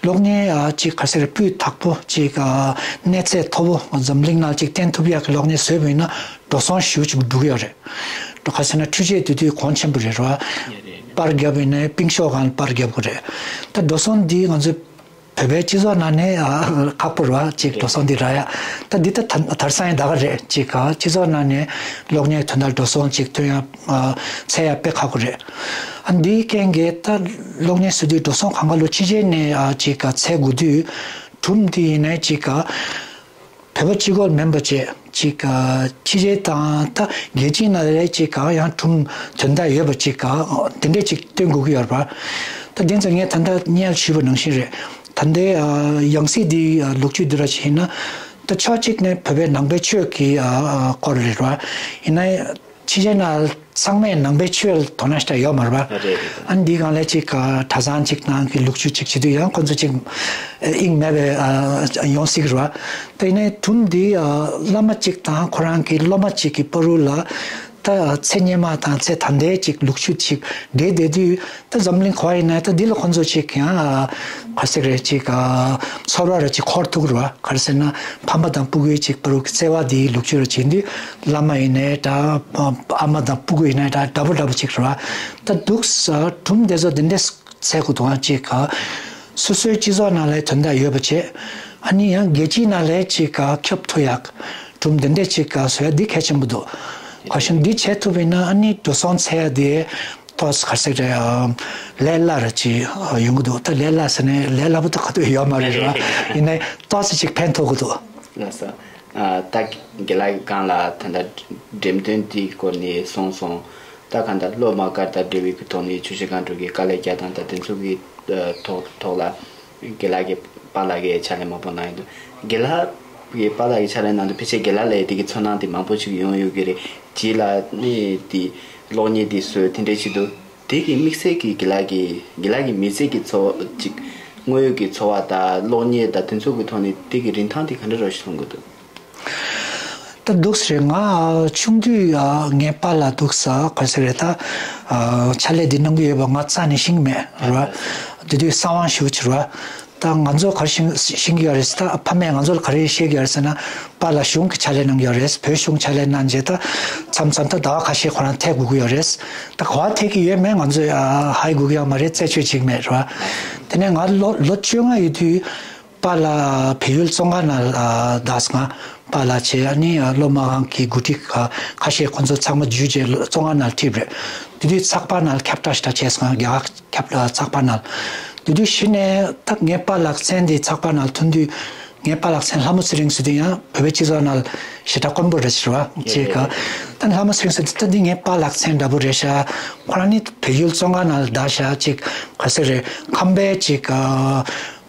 གློག་བརྙན་ཨ་ཅིག་ག་ཟེར་སྤུས་དག་པོ་ཅིག་ཨ་གནས་ཚད་མཐོ་པོ་འཛམ་གླིང་ནང་ཅིག་བསྟན་ཐུབ་ཡག་གི་གློག་བརྙན་བཟོས་པ་ཡིན་ན་འགྲོ་སོང་ཞེ་པོ་ཅིག་འགྲོ་གི་ཡོད་རེད། འགྲོ་ག་ཟེར་ན་འཕྲུལ་ཆས་དེ་དུས་གོང་ཆེན་པོ་རེད་རེད་པ། པར་རྒྱབ་ཡིན་ནའི་པིང་ཤོག་སྒང་ལ་པར་རྒྱབ་དགོས་རེད། ད་འགྲོ་སོང་འདི་ང་ཚོ་བོད་པའི་སྤྱི་ཚོགས་ནང་ནས་ཨ་ཁག་པོ་རེད་པ། ཅིག་འགྲོ་སོང་འདི་རག་ཡ། ད་འདི་ད་ད་དེང་སང་ཡང་ད་ག་རེད། ཅིག་ག་སྤྱི་ཚོགས་ནང་ནས་གློག་བརྙན་དོན་དག་འགྲོ་སོང་ཅིག་ཐོན་ཡ་ཨ་འཚོལ་ཡ་དཔེ་ཁག་པོ་རེད། ཨ་འདིའི་རྐྱེན་གྱིས་ད་གློག་བརྙན་བཟོ་དུས་འགྲོ་སོང་གང་ག་ལོ་ཕྱི་རྒྱལ་ནས་ཨ་ཅིག་ག་འཚོལ་དགོས་དུས་སྒྲུང་འདི་ཡིན་ནའི་ཅིག་ག་བོད་པ་གཅིག་པོ་མིན་པ་བྱས་ཅིག་ག་ཕྱི་རྒྱལ་དང་ད་རྒྱལ་སྤྱིའི་ནང་ལ་ཅིག་ག་ཡང་སྒྲུང་དོན་དག་ཡོད་པ་ཅིག་ག་དེ་འདྲས་ཅིག་སྟོན་དགོས་ཀྱི་ཡོད་རེད་པ། ད་དེ་ཚོ་ངས་ད་ལྟ་སྔོན་ཞུས་པ་ནང་བཞིན་རེད། ད་ལྟའི་ཨ་ཡང་སྲིད་འདི་ཨ་ལོ་རྒྱུས་འདི་ར་ཞིག་ཡིན་ན། ད་ཕྱོགས་གཅིག་ནས་བོད་པའི་ནང་པའི་ཆོས་ཀྱི་ཨ་ཨ་སྐོར་རེད་ར། ཡིན་ན་ཕྱི་རྒྱལ་ནང་ཚང་མས་ནང་པའི་ཆོས་ལ་དོ་སྣང་ཞེ་དྲག་ཡོད་མ་རེད་པ། རེད་རེད། ཨ་ནི་འདིའི་སྒང་ལ་ཅིག་ཨ་གྲྭ་ཚང་ཅིག་ནང་གི་ལོ་རྒྱུས་ཅིག་བྱེད་དུས་ཡང་ཁོ་ཚོ་ཅིག་ཨ་དབྱིངས་མེད་པའི་ཨ་ཡོང་སྲིད་ཀྱི་རེད་པ། ད་ཡིན་ནའི་སྒྲུང་འདི་ཨ་བླ་མ་ཅིག་དང་ཁོ་རང་གི་སློབ་མ་ཅིག་གི་བར་དུ་ལ། ད་ཚེ་སྔོན་མ་དང་ཚེ་ད་ལྟའི་ཅིག་ལོ་རྒྱུས་ཅིག་འདྲེས་བསྡད་དུས། ད་འཛམ་གླིང་ག་པར་ཡིན་ན་ད་འདི་ལ་ཁོང་ཚོ་ཅིག་ཡང་ག་ཟེར་རེད། ཅིག་ཚོར་བ་ར་ཅིག་འཁོར་ཐུབ་རེད་པ། ག་རེ་ཟེར་ན་ཕ་མ་དང་སྤུ་གུའི་ཅིག་བར་དུ་བརྩེ་བ་འདིའི་ལོ་རྒྱུས་ར་བྱེད་དུས། བླ་མ་ཡིན་ནའི་འདྲ། ཨ་མ་དང་སྤུ་གུ་ཡིན་ནའི་འདྲ། འདྲ་པོ་འདྲ་པོ་ཅིག་རེད་པ། ད་འདུག་སེ་སྒྲུང་དེ་ཚོ་འདི་འདྲས་འཚོལ་དགོས་འདུག་ཨ། ཅིག་སོ་སོའི་སྤྱི་ཚོགས་ནང་ལའི་དོན་དག་ཡོད་པ་བྱས། ཨ་ནི་ཡང་རྒྱལ་སྤྱིའི་ནང་ལའི་ཅིག་ཁྱབ་ཐུབ་ཡག་སྒྲུང་འདི་འདྲས་ཅིག་བཟོ་ཡ་འདི་གལ་ཆེན་པོ་འདུག་ག་ཤེད་འདི་བྱེད་ཐུབ་པ་ཡིན་ན་ཨ་ནི་འགྲོ་སོང་འཚོལ་ཡ་འདི་ཏོག་ཙམ་ག་ཟེར་རེད། ལས་སླ་ར་ཅིག་ཡོང་གི་འདུག་ད་ལས་སླ་ཟེར་ནའི་ལས་སླ་པོ་ད་ག་དུས་ཡོད་མ་རེད་ར། ཡིན་ནའི་ཏོག་ཙམ་ཅིག་ཕན་ཐོགས་ཀྱི་འདུག་ལགས་སོ། ཨ་ད་རྒན་ལགས་སྒང་ལ་ད་ལྟ་འགྲེམས་སྟོན་དེའི་སྐོར་ནས་གསུངས་སོང་། ད་གང་ལྟར་སློབ་མ་སྒར་དང་འབྲེལ་བའི་གི་ཐོག་ནས་ཆུ་བཞི་སྒང་དྲུག་གི་དཀའ་ལས་རྒྱག་སྟངས་དང་དེ་ཚོ་གི་ཐོག་ཐོག་ལ་རྒན་ལགས་ཀྱི་པཱ་ལགས་ཀྱི་ཕྱག་ལས་མང་པོ་གནང་ཡོད་འདུག་རྒན་ལགས་ཀྱི་པཱ་ལགས་ཀྱི་ཕྱག་ལས་གནང་དུས་ཕལ་ཆེར་རྒན་ལགས་ལ་ཡི་དེ་གི་ཚོར་སྣང་དེ་མང་པོ་ཞིག་ཡོང་ཡོད་ཀྱི་རེད། རྗེས་ལ་ནི་དེ་གློག་བརྙན་དེ་བཟོས་དེ་འདྲས་བྱེད་དུས། དེ་གི་དམིགས་བསལ་གྱི་རྒན་ལགས་ཀྱི་རྒན་ལགས་ཀྱི་མི་ཚེ་གི་འཚོ་བ་ཅིག་དངོས་ཡོད་ཀྱི་འཚོ་བ་དང་གློག་བརྙན་དང་དེ་ཚོ་གི་ཐོག་ནས་དེ་གི་རིན་ཐང་དེ་ག་འདྲ་རོ་ཞིག་མཐོང་གི་འདུག་ད་འདུག་སེ་རེད། ང་ཆུང་དུས་ཨ་ངའི་པཱ་ལགས་འདུག་སེ་ག་ཟེར་རེད། ད་ཨ་ཕྱག་ལས་འདི་གནང་གི་ཡོད་པ་ང་རྩ་ནས་ཤེས་ཀྱི་མེད་རེད་བ། དེ་དུས་གསང་བ་ཞེ་པོ་ཅིག་རེད་བ། ད་ང་ཚོ་ག་རེ་ཤེས་ཤེས་ཀྱི་ཡོད་རེད་ཟེར། ད་ཕ་མས་ང་ཚོ་ལ་ག་རེ་བཤད་ཀྱི་ཡོད་རེད་ཟེར་ན། པཱ་ལགས་གཞུང་གི་ཕྱག་ལས་གནང་གི་ཡོད་རེད། བོད་གཞུང་ཕྱག་ལས་གནང་རྗེས་ད་མཚམས་མཚམས་ད་ཟླ་བ་ཁ་ཤས་ཁོ་རང་ཐད་དགོས་ཀྱི་ཡོད་རེད། ད་ག་པར་ཐད་ཀྱི་ཡོད་མེད་ང་ཚོས་ཨ་ཧ་གོ་གི་ཡོད་མ་རེད། རྩད་གཅོད་བྱེད་ཀྱི་མེད་རེད་བ། དེ་ནས་ང་ལོ་ལོ་བཅོ་ལྔ་ཡོད་དུས་པཱ་ལགས་བལ་ཡུལ་བཙོན་ཁང་ནང་ཨ་བདག་ང་པཱ་ལགས་བྱས། ཨ་ནི་ཨ་སློབ་མ་ཁང་གི་འགོ་ཁྲིད་ཁ་ཁ་ཤས་ཁོ་ཚོ་ཚང་མ་བརྒྱུད་རྗེས་བཙོན་ཁང་ནང་ཁྲིད་པ་རེད། དེ་དུས་ཚགས་པར་ནང་ཁྱབ་བསྒྲགས་ཞེ་དྲག་བྱས་སོང་། རྒྱ་གར་ཁྱབ་ཚགས་པར་ནང་། དེ་དུས་གཞི་ནས་ད་ངའི་པཱ་ལགས་མཚན་དེ་ཚགས་པར་ནང་ཐོན་དུས། ངའི་པཱ་ལགས་མཚན་ལྷ་མོ་ཚེ་རིང་ཟེར་དུས་ཡང་བོད་པའི་སྤྱི་ཚོགས་ནང་ཞེ་དྲག་དཀོན་པོ་རེད་ཟེར་བ་ཅིག་ག་ད་ལྷ་མོ་ཚེ་རིང་ཟེར་དུས་ད་འདི་ངའི་པཱ་ལགས་མཚན་འདྲ་པོ་རེད་ཤག་ཁོ་རང་ནི་བལ་ཡུལ་བཙོན་ཁང་ནང་ལ་བདག་ཤག་ཅིག་ག་ཟེར་རེད། ཁམས་པའི་ཅིག་ག་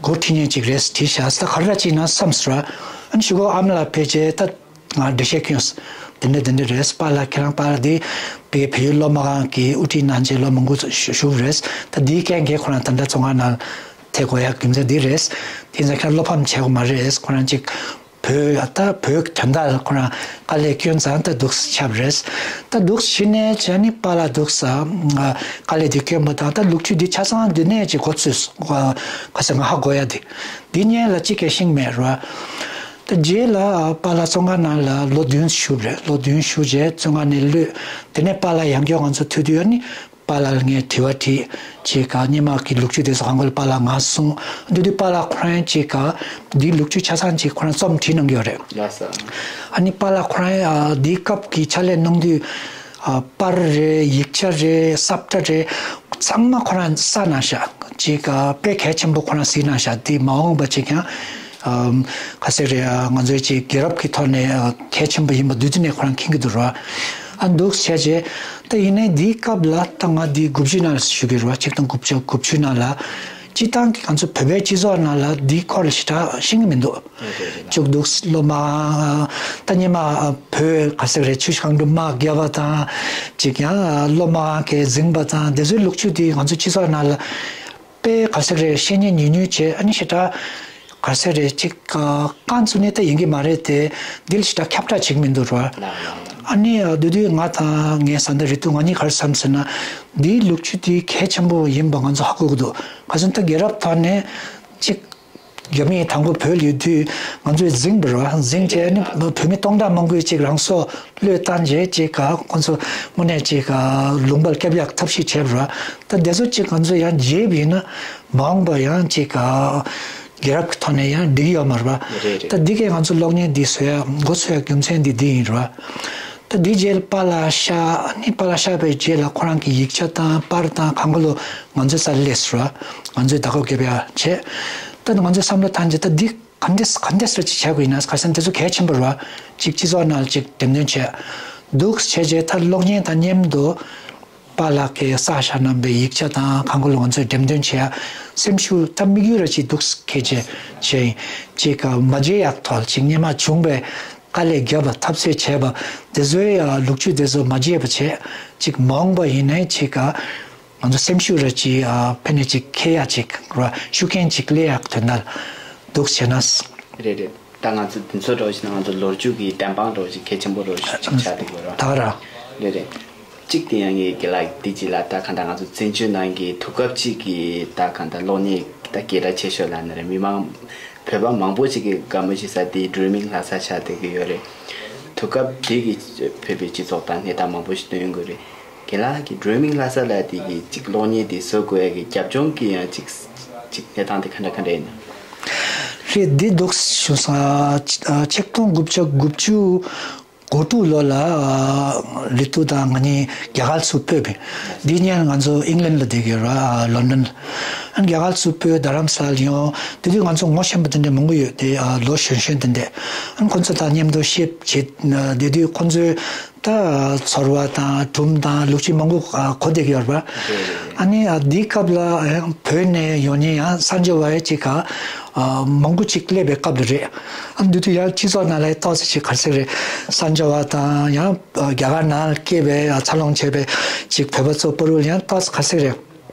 འགོ་ཁྲིད་མཁན་ཅིག་རེད་ཟེར་བྲིས་ཤག་ད་ག་རེ་ར་ཅིག་ན་བསམ་ཟེར་བ། ཨ་ནི་གཞུག་གུ་ཨ་མ་ལགས་ཕེབས་རྗེས་ད། ང་འགྲེལ་བཤད་སྐྱོན། དེ་འདྲ་དེ་འདྲ་རེད། པཱ་ལགས་ཁྱེད་རང་པཱ་ལགས་དེ་པའི་བལ་ཡུལ་སློབ་མ་ཁང་གི་དབུ་ཁྲིད་གནང་རྗེས་ལོ་མང་པོ་བཞུགས་རེད། ད་དེའི་རྐྱེན་གྱིས་ཁོ་རང་ད་ལྟ་བཙོན་ཁང་ནང་ཐད་དགོས་ཡག་རྒྱུ་མཚན་འདི་རེད། དེ་ཡིན་ཙང་ཁྱེད་རང་བློ་ཕམ་བྱེད་དགོས་མ་རེད། ཁོ་རང་ཅིག་ བོད་ད་བོད་དོན་དག་ལ་ཁོ་རང་དཀའ་ལས་བསྐྱོན་ཙང་ད་འདུག་ཆགས་པ་རེད། ད་འདུག་ཕྱི་ནས་བྱས་ནི་པཱ་ལགས་འདུག་དཀའ་ལས་དེ་བསྐྱོན་པ་དང་ད་ལོ་རྒྱུས་འདི་ཆ་ཚང་འདི་ནས་ཅིག་གོ་ཚོད་ག་ས་ང་ཧ་གོ་ཡ་དེ་འདི་ཉན་ལ་ཅིག་གལ་ཤིང་མེད་ར། ད་རྗེས་ལ་པཱ་ལགས་བཙོན་ཁང་ནང་ལ་ལོ་བདུན་བཞུགས་རེད། ལོ་བདུན་བཞུགས་རྗེས་བཙོན་ཁང་ནས་གློད། དེ་ནས་པཱ་ལགས་ཡང་བསྐྱར་ང་ཚོ་ཐུག་དུས་ཡ་ནི། པཱ་ལགས་ལ་ངས་དྲི་བ་དྲིས། ཅེས་ག་སྔོན་མ་གི་ལོ་རྒྱུས་དེ་ཚོ་གང་ག་ལ་པཱ་ལགས་ང་གསུངས། འདི་དུས་པཱ་ལགས་ཁོ་རང་ཅེས་ག་འདིའི་ལོ་རྒྱུས་ཆ་ཚང་ཅིག་ཁོ་རང་རྩོམ་བྲིས་གནང་གི་ཡོད་རེད། ལགས་སོ། ཨ་ནི་པཱ་ལགས་ཁོ་རང་ཨ་འདིའི་སྐབས་ཀྱི་ཕྱག་ལས་གནང་དུས་ཨ་པར་རེད། ཡིག་ཆ་རེད། ས་བཀྲ་རེད། ཚང་མ་ཁོ་རང་བསགས་གནང་ཤག་ཅེས་ག་དཔེ་གལ་ཆེན་པོ་ཁོ་རང་གཟིགས་གནང་ཤག་དེ་མ་འོངས་པ་ཅིག་ཀྱང་ཨ་ག་ཟེར་རེད། ཨ་ང་ཚོའི་ཅིག་རྒྱལ་རབས་ཀྱི་ཐོག་ནས་ཨ་གལ་ཆེན་པོ་ཡིན་པ་འདུག་དེ་ནས་ཁོ་རང་མཁྱེན་གྱི་འདུག་ར། ཨ་འདུག་བྱས་རྗེས་ད་ཡིན་ནའི་འདིའི་སྐབས་ལ་ད་ང་འདི་དགུ་བཅུ་ནང་ལ་ཞུ་གི་རེད་བ། ཆིག་སྟོང་དགུ་བརྒྱ་དགུ་བཅུ་ནང་ལ་སྤྱི་བཏང་གི་ང་ཚོ་བོད་པའི་སྤྱི་ཚོགས་ནང་ལ་འདིའི་སྐོར་ལ་ཞེ་དྲག་ཤེས་ཀྱི་མི་འདུག་ཅུག་འདུག་སློབ་མ་ད་སྔོན་མ་བོད་ག་ཟེར་རེད། ཆུ་བཞི་སྒང་དྲུག་དམག་བརྒྱབ་པ་དང་ཅིག་ཡང་སློབ་མ་གིས་འཛིང་པ་དང་དེ་ཚོའི་ལོ་རྒྱུས་དེ་ང་ཚོ་སྤྱི་ཚོགས་ནང་ལ་དཔེ་ག་ཟེར་རེད། བཤད་ཉན་ཉུང་ཉུང་བྱས། ཨ་ནི་ཞེ་དྲག་ག་ཟེར་རེད། ཅིག་རྐང་བཙུགས་ནས་ད་ཡིན་གྱི་མ་རེད་དེ། འདི་ལ་ཞེ་དྲག་ཁྱབ་བསྒྲགས་བྱེད་ཀྱི་མི་འདུག་ར། ཨ་ནི་དེ་དུས་ང་དང་ངའི་བཟའ་ཟླ་རེ་ཏུ་ང་གཉིས་ག་རེ་བསམ་ཟེར་ན། འདིའི་ལོ་རྒྱུས་འདི་གལ་ཆེན་པོ་ཡིན་པ་ང་ཚོ་ཧ་གོ་གི་འདུག་ག་ཟེར་ན་ད་རྒྱལ་རབས་ཐོག་ནས་ཅིག་རྒྱ་མི་དང་པོ་བོད་ལ་ཡོད་དུས་ང་ཚོས་འཛིངས་པ་རེད་བ། འཛིངས་བྱས་ནི་བོད་མི་སྟོང་ཕྲག་མང་པོས་ཅིག་རང་སྲོག་བློས་བཏང་བྱས་ཅིག་ག་ཁོ་ཚོ་དངོས་གནས་ཅིག་ག་ལུང་པར་སྐྱོད་ཡག་ཐབས་ཤེས་བྱས་པ་རེད་བ། ད་དེ་ཚོ་ཅིག་ང་ཚོ་ཡང་བརྗེད་པ་ཡིན་ན་མ་འོངས་པ་ཡང་ཅིག་ག་རྒྱལ་རབས་ཀྱི་ཐོག་ནས་ཡང་འགྲིག་ཡོད་མ་རེད་བ། རེད་རེད། ད་འདི་གས་ང་ཚོ་གློག་བརྙན་འདི་བཟོ་ཡ་འགོ་ཚུགས་ཡ་རྒྱུ་མཚན་འདི་འདི་ཡིན་རེད་བ། ད་འདི་རྗེས་པཱ་ལགས་གཤེགས། ཨ་ནི་པཱ་ལགས་གཤེགས་པའི་རྗེས་ལ་ཁོ་རང་གི་ཡིག་ཆ་དང་པར་དང་གང་ག་ལོ་ང་ཚོའི་རྩར་སླེབས་སོང་། ང་ཚོས་བདག་སྐྱོང་རྒྱབ་ཡ་བྱས། ད་ང་ཚོའི་བསམ་བློ་བཏང་རྗེས་ད་འདི་ག་འདྲས་ག་འདྲས་སེ་ཅིག་བྱ་དགོས་ཡིན་ན། ག་ཟེར་ན་དེ་ཚོ་གལ་ཆེན་པོ་རེད་བ། ཅིག་སྤྱི་ཚོགས་ནང་ལ་ཅིག་འགྲེམས་སྟོན་བྱས་འདུག་བྱས་རྗེས་ད་གློག་བརྙན་དང་མཉམ་དུ་པཱ་ལགས་ཀྱིས་བསགས་བཞག་གནང་བའི་ཡིག་ཆ་དང་གང་ག་ལོ་ང་ཚོས་འགྲེམས་སྟོན་བྱས་ཡ་སེམས་ཤུགས་ད་དམིགས་ཡུལ་ར་ཅིག་འདུག་སེ་བྱས་བྱས་ཡིན། ཅིག་མ་བརྗེད་ཡག་ཐོག་ཅིག་སྔོན་མ་བྱུང་བའི་དཀའ་ལས་བརྒྱབ་པ་འཐབ་རྩོད་བྱས་པ་དེ་ཚོའི་ལོ་རྒྱུས་དེ་ཚོ་མ་བརྗེད་པ་བྱས། ཅིག་མ་འོངས་པ་ཡིན་ནའི་ཅིག་ང་ཚོ་སེམས་ཤུགས་ར་ཅིག་ཨ་ཕན་ནུས་ཅིག་འཁྱེར་ཡ་ཅིག་ར་ཤུགས་རྐྱེན་ཅིག་སླེབས་ཡག་དོན་དག་འདུག་བྱས་ན། རེད་རེད། ད་ང་ཚོ་འདི་ཚོ་འདྲ་བོ་ཞིག་ན་ང་ཚོ་ལོ་རྒྱུས་ཀྱི་བདེན་དཔང་འདྲ་བོ་ཞིག་གལ་ཆེན་པོ་འདྲ་བོ་ཞིག་ཅིག་ཆགས་བསྡད་ཡོད་ར། ད་ར། རེད་རེད། གཅིག་དེ་ཡང་ངས་རྒན་ལགས་འདི་ཅིག་ལ་ད་གང་ལྟར་ང་ཚོ་བཙན་བྱོལ་ནང་གི་དུས་སྐབས་གཅིག་གི་ད་གང་ལྟར་གློག་བརྙན་ད་སྐད་གྲགས་ཆེ་ཤོས་ལ་ན་རེ་མི་མང་བོད་པ་མང་པོ་ཅིག་གིས་དགའ་མོས་བྱེད་ས་དེ་ཌི་རི་མིང་ལྷ་ས་ཆགས་བསྡད་ཀྱི་ཡོད་རེད། དུས་སྐབས་དེ་གི་བོད་པའི་སྤྱི་ཚོགས་དང་གནས་སྟངས་མང་པོ་ཞིག་སྟོན་ཡོང་གི་རེད། རྒན་ལགས་ཀྱིས་ཌི་རི་མིང་ལྷ་ས་ལ་དེ་གི་གཅིག་གློག་བརྙན་དེ་བཟོ་དགོས་ཡ་གི་རྒྱབ་ལྗོངས་ཀྱི་ཡང་གཅིག་གཅིག་གནས་སྟངས་དེ་ག་འདྲ་ག་འདྲ་ཡིན་ན། རེད། འདི་འདུག་ཞུ་ས། ཆིག་སྟོང་དགུ་བརྒྱ་དགུ་བཅུ་གོ་དྲུག་ལོ་ལ་ཨ་རེ་ཏུ་དང་ང་གཉིས་རྒྱ་གར་ཚུར་སྤོས་པས། འདི་སྔོན་ང་ཚོ་ཨིང་ལན་ལ་བསྡད་ཀྱི་ཡོད་ར། ལོན་ཌོན། ཨ་རྒྱ་གར་ཚུར་སྤོས། རྡ་རམ་ས་ལ་ཡོང་། དེ་དུས་ང་ཚོ་ངོ་ཤེས་པ་དེ་འདྲ་མང་པོ་ཡོད་དེ། ཨ་ལོ་གཞོན་གཞོན་དེ་འདྲ། ཨ་ཁོ་ཚོ་དང་མཉམ་དུ་གཤིབ་བྱེད། དེ་དུས་ཁོ་ཚོའི་ད་ཚོར་བ་དང་སྒྲུང་དང་ལོ་རྒྱུས་མང་པོ་ཨ་གོ་བསྡད་ཀྱི་ཡོད་རེད་པ། ཨ་ནི་ཨ་འདིའི་སྐབས་ལ་ཡང་བོད་ནས་ཡོང་མཁན་ཡང་གསར་འབྱོར་བ་ཡང་ཅིག་ག་ཨ་མང་པོ་ཅིག་སླེབས་པའི་སྐབས་ལ་རེད། ཨ་འདི་དུས་ཡང་སྤྱི་ཚོགས་ནང་ལ་ཏོག་ཙམ་ཅིག་ག་རེ་ཟེར་རེད། གསར་འབྱོར་བ་དང་ཡང་ཨ་རྒྱ་གར་ནང་སྐྱེས་པའི་ཨ་འཚར་ལོངས་བྱས་པའི་ཅིག་བོད་པ་ཚོ་བར་ལ་ཡང་ཏོག་ཙམ་ག་རེ་ཟེར་རེད།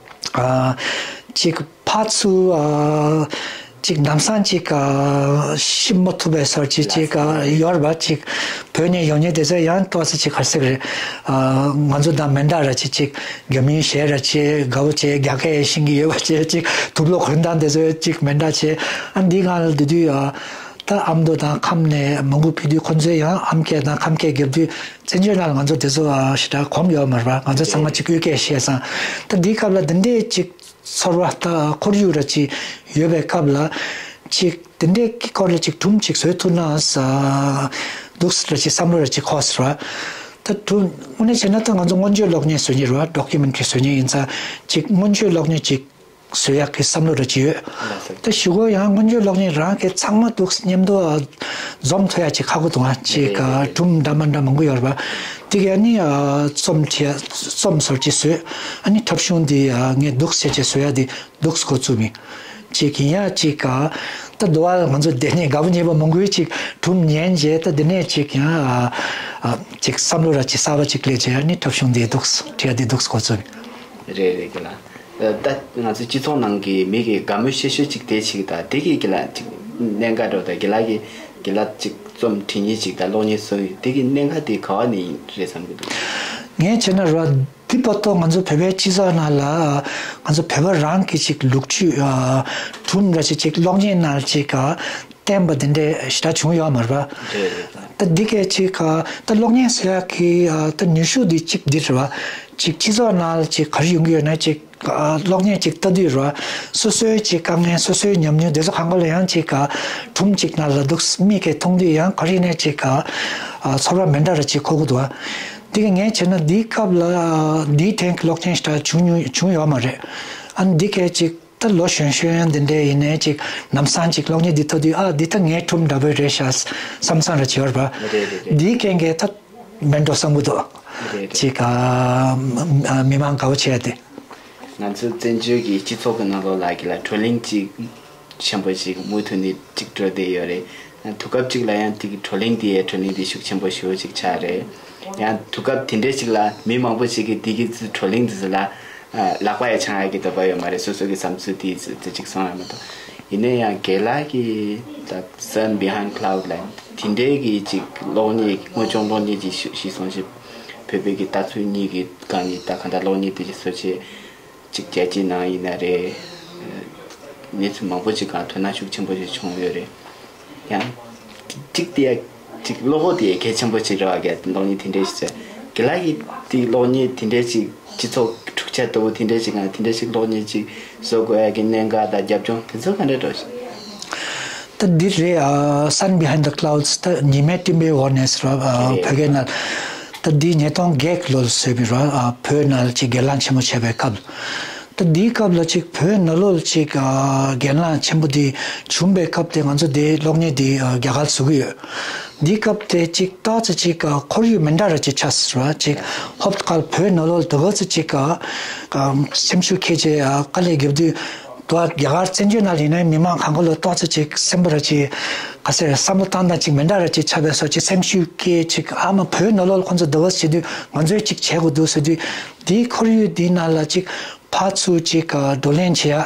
ཨ་ཅིག་ཕར་ཚུར་ཨ་ཅིག་ལམ་སང་ཅིག་ཨ་གཤིབ་མ་ཐུབ་པའི་སོར་ཅིག་ཅིག་ཨ་ཡོད་རེད་པ། ཅིག་བོད་ནས་ཡོང་མཁན་དེ་ཚོ་ཡང་ཏོག་ཙམ་ཅིག་ག་རེ་ཟེར་རེད། ཨ་ང་ཚོ་དང་མི་འདྲ་ར་ཅིག་ཅིག་རྒྱ་མིའི་གཞས་ར་ཅིག་དགའ་བོ་བྱས། རྒྱ་སྐད་ཤེས་ཀྱི་ཡོད་པ་བྱས། ཅིག་དུག་ལོག་གོན་སྟངས་དེ་ཚོ་ཅིག་མི་འདྲ་བྱས། ཨ་འདི་སྒང་ལ་དེ་དུས་ཨ་ད་ཨ་མདོ་དང་ཁམས་ནས་མང་པོ་ཕེབས་དུས་ཁོ་ཚོས་ཡང་ཨམ་སྐད་དང་ཁམས་སྐད་རྒྱབ་དུས་བཙན་བྱོལ་ནང་ལ་ང་ཚོ་དེ་ཚོ་ཨ་ཞེ་དྲག་གོམས་ཡོད་མ་རེད་པ། ང་ཚོ་ཚང་མ་ཅིག་དབུས་སྐད་བཤད་ཙང་། ད་འདིའི་སྐབས་ལ་འདི་འདྲའི་ཅིག་ཚོར་བ་དང་ཁོར་ཡུག་ར་ཅིག་ཡོད་པའི་སྐབས་ལ་ཅིག་དེ་འདྲའི་སྐོར་ལ་ཅིག་སྒྲུང་ཅིག་བཟོ་ཐུབ་ན་ཟེར་འདུག་ཟེར་ར་ཅིག་བསམ་བློ་ར་ཅིག་འཁོར་སོང་ར། ད་སྒྲུང་དངོས་གནས་བྱས་ན་ད་ང་ཚོ་སྔོན་བརྗོད་གློག་བརྙན་བཟོ་མཁན་རེད་པ། ཌོ་ཀུ་མེན་ཊི་རི་བཟོ་མཁན་ཡིན་ཙང་ཅིག་སྔོན་བརྗོད་གློག་བརྙན་ཅིག་བཟོ་ཡག་གི་བསམ་བློ་ར་ཅིག་ཡོད། ད་གཞུག་གུ་ཡང་སྔོན་བརྗོད་གློག་བརྙན་རང་གི་ཚང་མ་འདུག་མཉམ་དུ་འཛོམས་ཐུབ་ཡག་ཅིག་ཁག་པོ་འདུག་ཨ། ཅིག་སྒྲུང་འདྲ་མི་འདྲ་མང་པོ་ཡོད་རེད་པ། དེ་ག་ནི་རྩོམ་བྲིས། རྩོམ་སོར་ཅིག་བཟོས། ཨ་ནི་འཁྲབ་གཞུང་འདི་ངས་འདུག་སེ་ཅིག་བཟོ་ཡག་འདི་འདུག་སེ་འགོ་བཙུགས་མི་ཅིག་ཡིན་ཡ། ཅིག་ད་དུ་བ་ང་ཚོ་དེ་ནས་དགའ་པོ་ཉེ་པོ་མང་པོས་ཅིག་སྒྲུང་ཉན་རྗེས་ད་དེ་ནས་ཅིག་ཡང་ཅིག་བསམ་བློ་ར་ཅིག་གསར་པ་ཅིག་སླེབས་རྗེས་ཨ་ནི་འཁྲབ་གཞུང་འདི་འདུག་བྲིས་ཡག་འདི་འདུག་སེ་འགོ་བཙུགས་མི། རེད་རེད། རྒན་ལགས། ད་ང་ཚོ་སྤྱི་ཚོགས་ནང་གི་མི་གི་དགའ་མོས་ཤེས་ཤོས་ཅིག་དེ་ཅིག་དང་དེ་གི་རྒན་ལགས་ཅིག་གནད་འགག་འགྲོ་དང་རྒན་ལགས་ཀྱི་ དགེ་ལགས་ཅིག་རྩོམ་འབྲི་མཁན་ཅིག་དང་གློག་བརྙན་བཟོ་མཁན་དེ་གི་གནད་འགག་དེ་ག་བ་ནས་ཡིན་རེད་བསམ་གྱི་འདུག། ངས་བྱས་ན་ར་འདི་བར་དུ་ང་ཚོ་བོད་པའི་སྤྱི་ཚོགས་ནང་ལ་ང་ཚོ་བོད་པ་རང་གི་ཅིག་ལོ་རྒྱུས་ཨ་སྒྲུང་འདྲ་ཅིག་ཅིག་གློག་བརྙན་ནང་ཅིག་ཨ་བསྟན་པ་དེ་འདྲ་ཞེ་དྲག་བྱུང་ཡོད་མ་རེད་པ། རེད་རེད། ད་འདི་གས་ཅིག་ཨ་ད་གློག་བརྙན་ཟེར་ཡག་གི་ཨ་ད་ནུས་ཤུགས་འདི་གཅིག་འདི་རེད་པ། ཅིག་སྤྱི་ཚོགས་ནང་ལ་ཅིག་ག་རེ་ཡོང་གི་ཡོད་ན་ཅིག་ཨ་གློག་བརྙན་ཅིག་ལྟ་དུས་ར་སོ་སོའི་ཅིག་དཀའ་ངལ་སོ་སོའི་ཉམས་མྱོང་དེ་ཚོ་གང་ག་ལ་ཡང་ཅིག་ཨ་སྒྲུང་ཅིག་ནང་ལ་འདུག་མིག་གིས་མཐོང་དུས་ཡང་ག་རེ་ཡིན་ན་ཅིག་ཨ་ཨ་ཚོར་བ་མི་འདྲ་ར་ཅིག་འཁོར་གི་འདུག་ཨ། འདི་ག་ངས་བྱས་ན་འདིའི་སྐབས་ལ་ཨ་འདིའི་ཐད་ཀྱི་གློག་བརྙན་ཞེ་དྲག་བྱུང་མྱོང་བྱུང་ཡོད་མ་རེད། ཨ་འདི་གས་ཅིག་ད་ལོ་གཞོན་གཞོན་འདི་འདྲ་ཡིན་ནའི་ཅིག་ལམ་སང་ཅིག་གློག་བརྙན་འདི་ལྟ་དུས་ཨ་འདི་ད་ངའི་སྒྲུང་འདྲ་པོ་རེད་ཤག་བསམ་བསམ་ར་བྱེད་ཡོད་རེད་པ། རེད་རེད་རེད། འདིའི་རྐྱེན་གྱིས་ད་མེད་འགྲོ་བསམ་གྱི་འདུག། རེད་རེད། ཅིག་ཨ་མི་མང་དགའ་པོ་བྱས་ཏེ། ང་ཚོ་བཙན་བྱོལ་གྱི་སྤྱི་ཚོགས་ཀྱི་ནང་ལོགས་ལ་གི་ལ་བགྲོ་གླེང་ཅིག་ཆེན་པོ་ཞིག་མུ་མཐུད་ནས་ཅིག་འགྲོ་བསྡད་ཡོད་རེད། དུས་སྐབས་ཅིག་ལ་ཡང་དེ་གི་བགྲོ་གླེང་དེ་ཡང་བགྲོ་གླེང་དེ་ཤུགས་ཆེན་པོ་ཞེ་པོ་ཅིག་ཆགས་རེད། ཡང་དུས་སྐབས་དེ་འདྲའི་ཅིག་ལ་མི་མང་པོ་ཞིག་གིས་དེ་གི་བགྲོ་གླེང་དེ་ཚོ་ལ་ལག་པ་ཡང་འཆང་ཡག་གི་འདོད་པ་ཡོད་མ་རེད། སོ་སོ་གི་བསམ་ཚུལ་དེ་ཚོ་དེ་ཅིག་གསུང་ཡག་མ་གཏོགས། ཡིན་ན་ཡང་རྒན་ལགས་ཀྱིས་ད་Sun Behind Cloud་ལ་དེ་འདྲའི་གི་ཅིག་གློག་བརྙན་དངོས་བྱུང་གློག་བརྙན་ཅིག་ཞུ་ཞུས་སོང་ཞིག་བོད་པའི་གི་ལྟ་ཚུལ་གཉིས་ཀྱི་སྒང་ནས་ད་གང་ལྟར་གློག་བརྙན་དེ་ཅིག་བཟོ་བྱས། གཅིག་རྒྱལ་སྤྱིའི་ནང་ཡིན་ན་རེད། གནས་ཚུལ་མང་པོ་ཅིག་སྒང་དོ་སྣང་ཤུགས་ཆེན་པོ་ཞིག་བྱུང་ཡོད་རེད། ཡང་གཅིག་དེ་ཡ་གཅིག་བློ་ཁོག་དེ་ཡ་གལ་ཆེན་པོ་ཅིག་རེད་བ། གལ་གློག་བརྙན་དེ་འདྲས་ཞིག་བཟོས། རྒན་ལགས་ཀྱིས་དེ་གློག་བརྙན་དེ་འདྲས་ཅིག་སྤྱི་ཚོགས་འཁྲུག་ཆ་ལྟ་བུ་དེ་འདྲས་ཅིག་ང་དེ་འདྲས་ཅིག་གློག་བརྙན་ཅིག་བཟོ་དགོས་ཡ་གི་གནད་འགག་དང་རྒྱབ་ལྗོངས་དེ་ཚོ་ག་འདྲས་འགྲོ་ཞིག་ད་འདི་རེད་ཨ། Sun Behind the Clouds ད་ཉི་མའི་སྤྲིན་པའི་འོག་ནས་ཟེར་བ་ཨ། རེད། བོད་སྐད་ནང་ད་འདི་ཉིས་སྟོང་བརྒྱད་ལོར་བཟོས་པའི་ར་ཨ། བོད་ནང་ལ་ཅིག་སྒེར་ལངས་ཆེན་པོ་བྱས་པའི་སྐབས། ད་འདིའི་སྐབས་ལ་ཅིག་བོད་ནང་ལོགས་ལ་ཅིག་ཨ། སྒེར་ལངས་ཆེན་པོ་འདི་བྱུང་པའི་སྐབས་དེ་ང་ཚོ་འདི་གློག་བརྙན་འདི་ཨ། རྒྱ་གར་བཟོ་གི་ཡོད། འདིའི་སྐབས་དེ་ཅིག་ཏོག་ཙམ་ཅིག་ཨ། ཁོར་ཡུག་མི་འདྲ་ར་ཅིག་ཆགས་ཟེར་བ་ཅིག་ཧོབ་ཏེ་ཁ་ལ་བོད་ནང་ལོགས་ལ་དེ་ག་ཚོད་ཅིག་ཨ། ཨ། སེམས་ཤུགས་འཁྱེར་བྱས་ཨ། དཀའ་ལས་རྒྱབ་དུས། དུ་བ་རྒྱ་གར་བཙན་བྱོལ་ནང་ལ་ཡིན་ན་མི་མང་གང་ག་ལ་ཏོག་ཙམ་ཅིག་སེམས་པ་ར་ཅིག་ག་ཟེར་བསམ་བློ་བཏང་སྟངས་ཅིག་མི་འདྲ་ར་ཅིག་ཆགས་པའི་བཟོ་ཅིག་སེམས་ཤུགས་སྐྱེ་ཅིག་ཨ་མ་བོད་ནང་ལོགས་ལ་ཁོང་ཚོ་འདི་བ་བྱེད་དུས་ང་ཚོས་ཅིག་བྱེད་དགོས་འདུག་ཟེར་དུས་འདིའི་ཁོར་ཡུག་འདིའི་ནང་ལ་ཅིག་ཕར་ཚུར་ཅིག་བགྲོ་གླེང་བྱེད་ཡ་